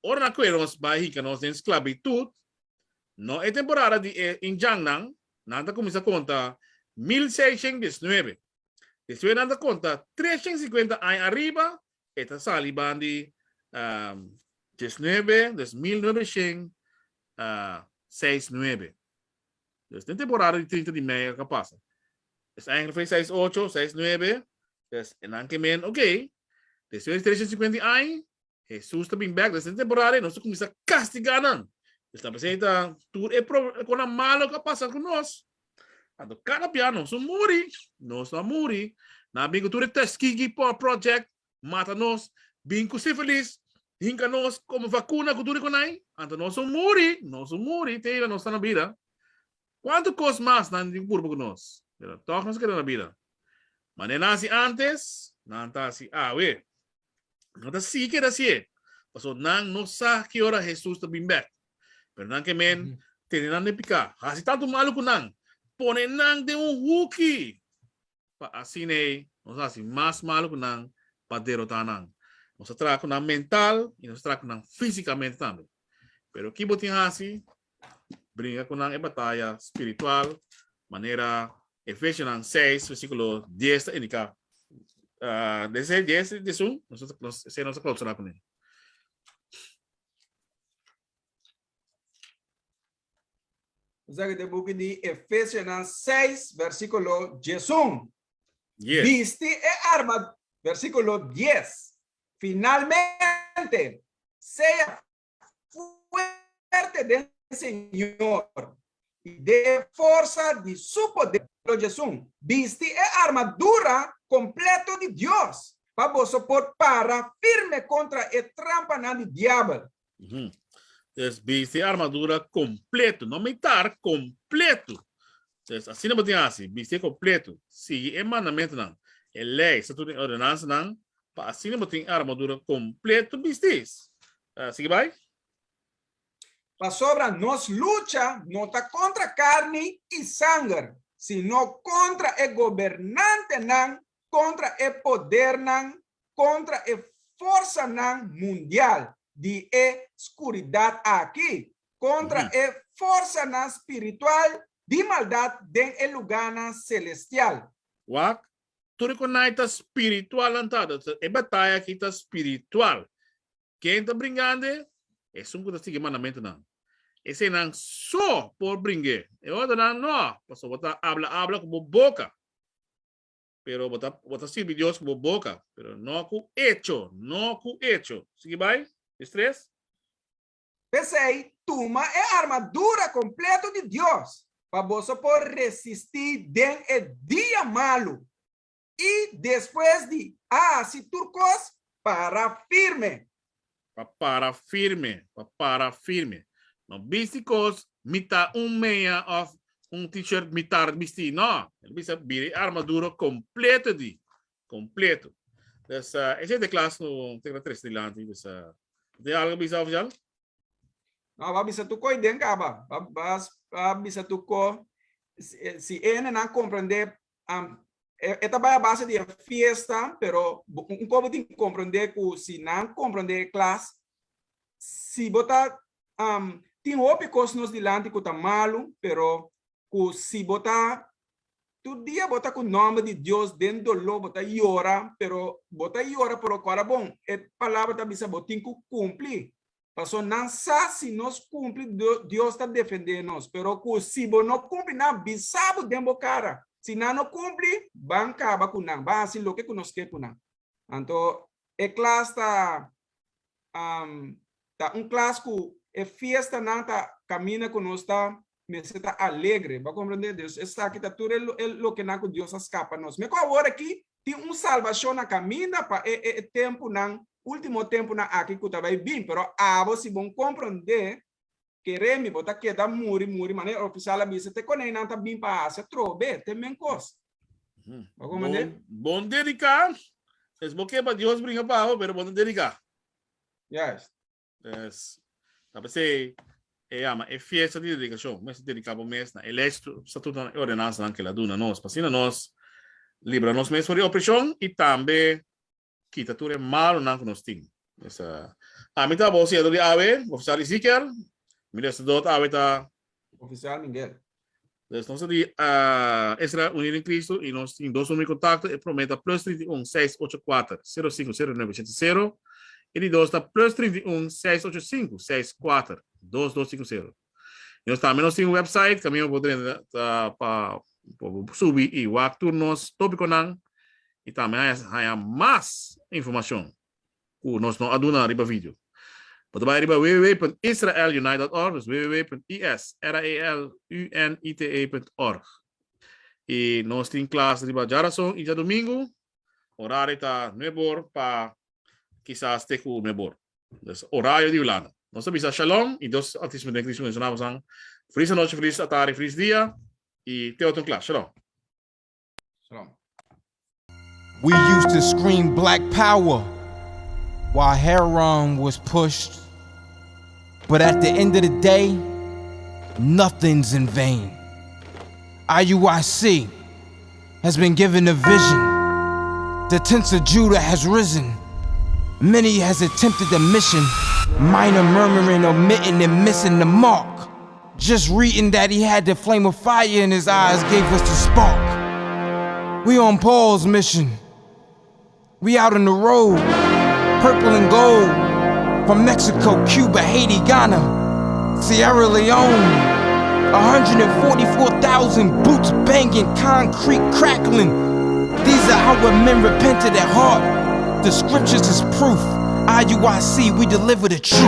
ora nan kue nos bai hinka nos den sklabitut, no e temporada di e indjannan, nan ta kuminsá konta 1619. Despues nan ta konta 350 aña ariba, e ta sali bandi um, 19, dus 1969. Dus den temporada di 30 di mei a pasa. Dus eigenlijk foi 68, 69, dus en dan ke men, oké, despues di 350 aña, Hesus ta bin bek, dus den temporada nos ta kuminsá kastigá nan. Dus ta pensei ta tur e pro kona malo ku a pasa ku nos. Anto kada bia nos no muri, nos no a muri. Nan a bin ku tur e Tuskegee Project, mata nos, bin ku sífilis, hinka nos komo vakuna ku tur e konai. Anto nos no muri, nos no muri, te aina nos ta na bida. Kuantu kos mas nan tin ku purba ku nos? Pero tòg nos a keda na bida. Manera nan a hasi ántes, nan ta hasi awe. Nan ta sigui keda hasié, pasobra nan no sa ki ora Hesus ta bin bèk. Pero nan ke men tene nan den piká, hasi tantu malu ku nan, pone nan den un huki, pa asina ei nos hasi mas malu ku nan pa derotá nan. Nos ta traha ku nan mental i nos ta traha ku nan físikamente tambe. Pero ki bo tin hasi? Bringa ku nan e bataya spiritual, manera Efesionan 6, versíkulo 10 ta indiká. Uh, desde 10, 11, nos, nos, esei nos ta clausura kuné. Nos ta buki di Efesionan 6, versíkulo 11. Yes. Bisti e arma, versíkulo 10. Finalmente, sea fuerte den Señor i den forsa di su poder. Versíkulo 11. Bisti e armadura kompleto di Dios, pa boso por para firme kontra e trampanan di diabel. Dus bisti e armadura kompleto, no mitar, kompleto. Dus asina bo tin hasi, bisti e kompleto, sigui e mandamentunan, e lei, statuto i ordenansanan, pa asina bo tin e armadura kompleto bisti. Uh, sigui bai. Pasobra nos lucha no ta kontra karni i sanger, sino kontra e gobernantenan, kontra e podernan, kontra e forsanan mundial di e skuridat aki, kontra e forsanan spiritual di maldat den e lugánan selestial. Wak, tur e konai ta spiritual nan ta. E bataya aki ta spiritual. Ken ta bringande? Esun ku ta sigui mandamentunan. Eseinan so por bring'é. E otronan no, pasobra bo ta abla abla ku bo boka. Pero bo ta bo ta sirbi Dios ku bo boka, pero no ku echo, no ku echo. Sigui bai, 13. P'esei, tuma e armadura kompleto di Dios, pa boso por resistí den e dia malu, i despues di a hasi tur kos, para firme. Pa para firme, pa para firme. No bisti kos mitá un meña òf un t-shirt mitar bistí, no. El bisa bira e armadura kompleto di, kompleto. Dus esei ta e klas ku tin na trese dilanti. Dus tin algu bisa ofisial? No, ba bisa tur ko den kaba. Ba, ba, ba bisa tur ko. Si, si hendenan komprendé um, e, e ta bai a base di e fiesta, pero un ko bo tin komprendé ku si nan komprendé e klas, si bo ta um, tin hopi kos nos dilanti ku ta malu, pero ku si bo ta tur dia bo ta ku nòmber di Dios den doló, bo ta yora, pero bo ta yora, pero kòrda bon, e palabra ta bisa bo tin ku kumpli. Paso nan sa si nos kumpli, Dios ta defendé nos, pero ku si bo no kumpli, nan bisa bo den bo kara. Si nan no kumpli, ban kaba ku nan, ban hasi loke ku nos ke ku nan. Anto e klas ta ta un klas ku e fiestanan ta kaminda ku nos ta mester ta alegre. Bo a komprendé? Dus esaki ta tur e lokenan ku Dios a skapa nos. Meko awor aki tin un salbashon na kaminda pa e e tempunan, último tempunan aki ku ta bai bin. Pero abo si bon komprendé, kere mi, bo ta keda muri muri manera ofisial a bisa te konei nan ta bin pa hasi atrobe, te men kos. Bo a komprendé? Bon, bon dediká. Es bo ke pa Dios bringa pa abo, pero bo no dediká. Juist. Yes. Ta p'esei e yama e fiesta di dedikashon. Mester dediká bo mes na e lei, statutonan i ordenansanan ku el a duna nos, pa asina nos libra nos mes for di opreshon i tambe kita tur e malunan ku nos tin. Esa. Ami ta bo siador di awe, Ofisial Ezekiel. Mi lestador awe ta Ofisial Miguel. Dus nos ta di Israel Unido en Cristo y nos tin dos número di contacto. E prome ta plus 31 684 05 09 70 y di dos ta plus 31 685 64 2250. Y nos tambe nos tin un website caminda bo por drenta ta pa bo subi y wak tur nos tópiconan y tambe haya haya mas informacion ku nos no a duna riba video. Bo ta bai riba www.israelunite.org, dus www.israelunite.org. I nos tin klas riba djarason i djadumingu. Horario ta nuebe or pa kisas te ku nuebe or. Dus horario di Hulanda. Nos ta bisa shalom i Dios Altísimo den Cristo bendiciona bosan. Felis anochi, felis atardi, felis dia i te otro klas. Shalom. Shalom. We used to scream black power while heroin was pushed. But at the end of the day, nothing's in vain. IUIC has been given a vision. The tents of Judah has risen. Many has attempted the mission, minor murmuring, omitting, and missing the mark. Just reading that he had the flame of fire in his eyes gave us the spark. We on Paul's mission. We out on the road, purple and gold. From Mexico, Cuba, Haiti, Ghana, Sierra Leone. 144,000 boots banging, concrete crackling. These are how our men repented at heart. The scriptures is proof. IUIC, we deliver the truth.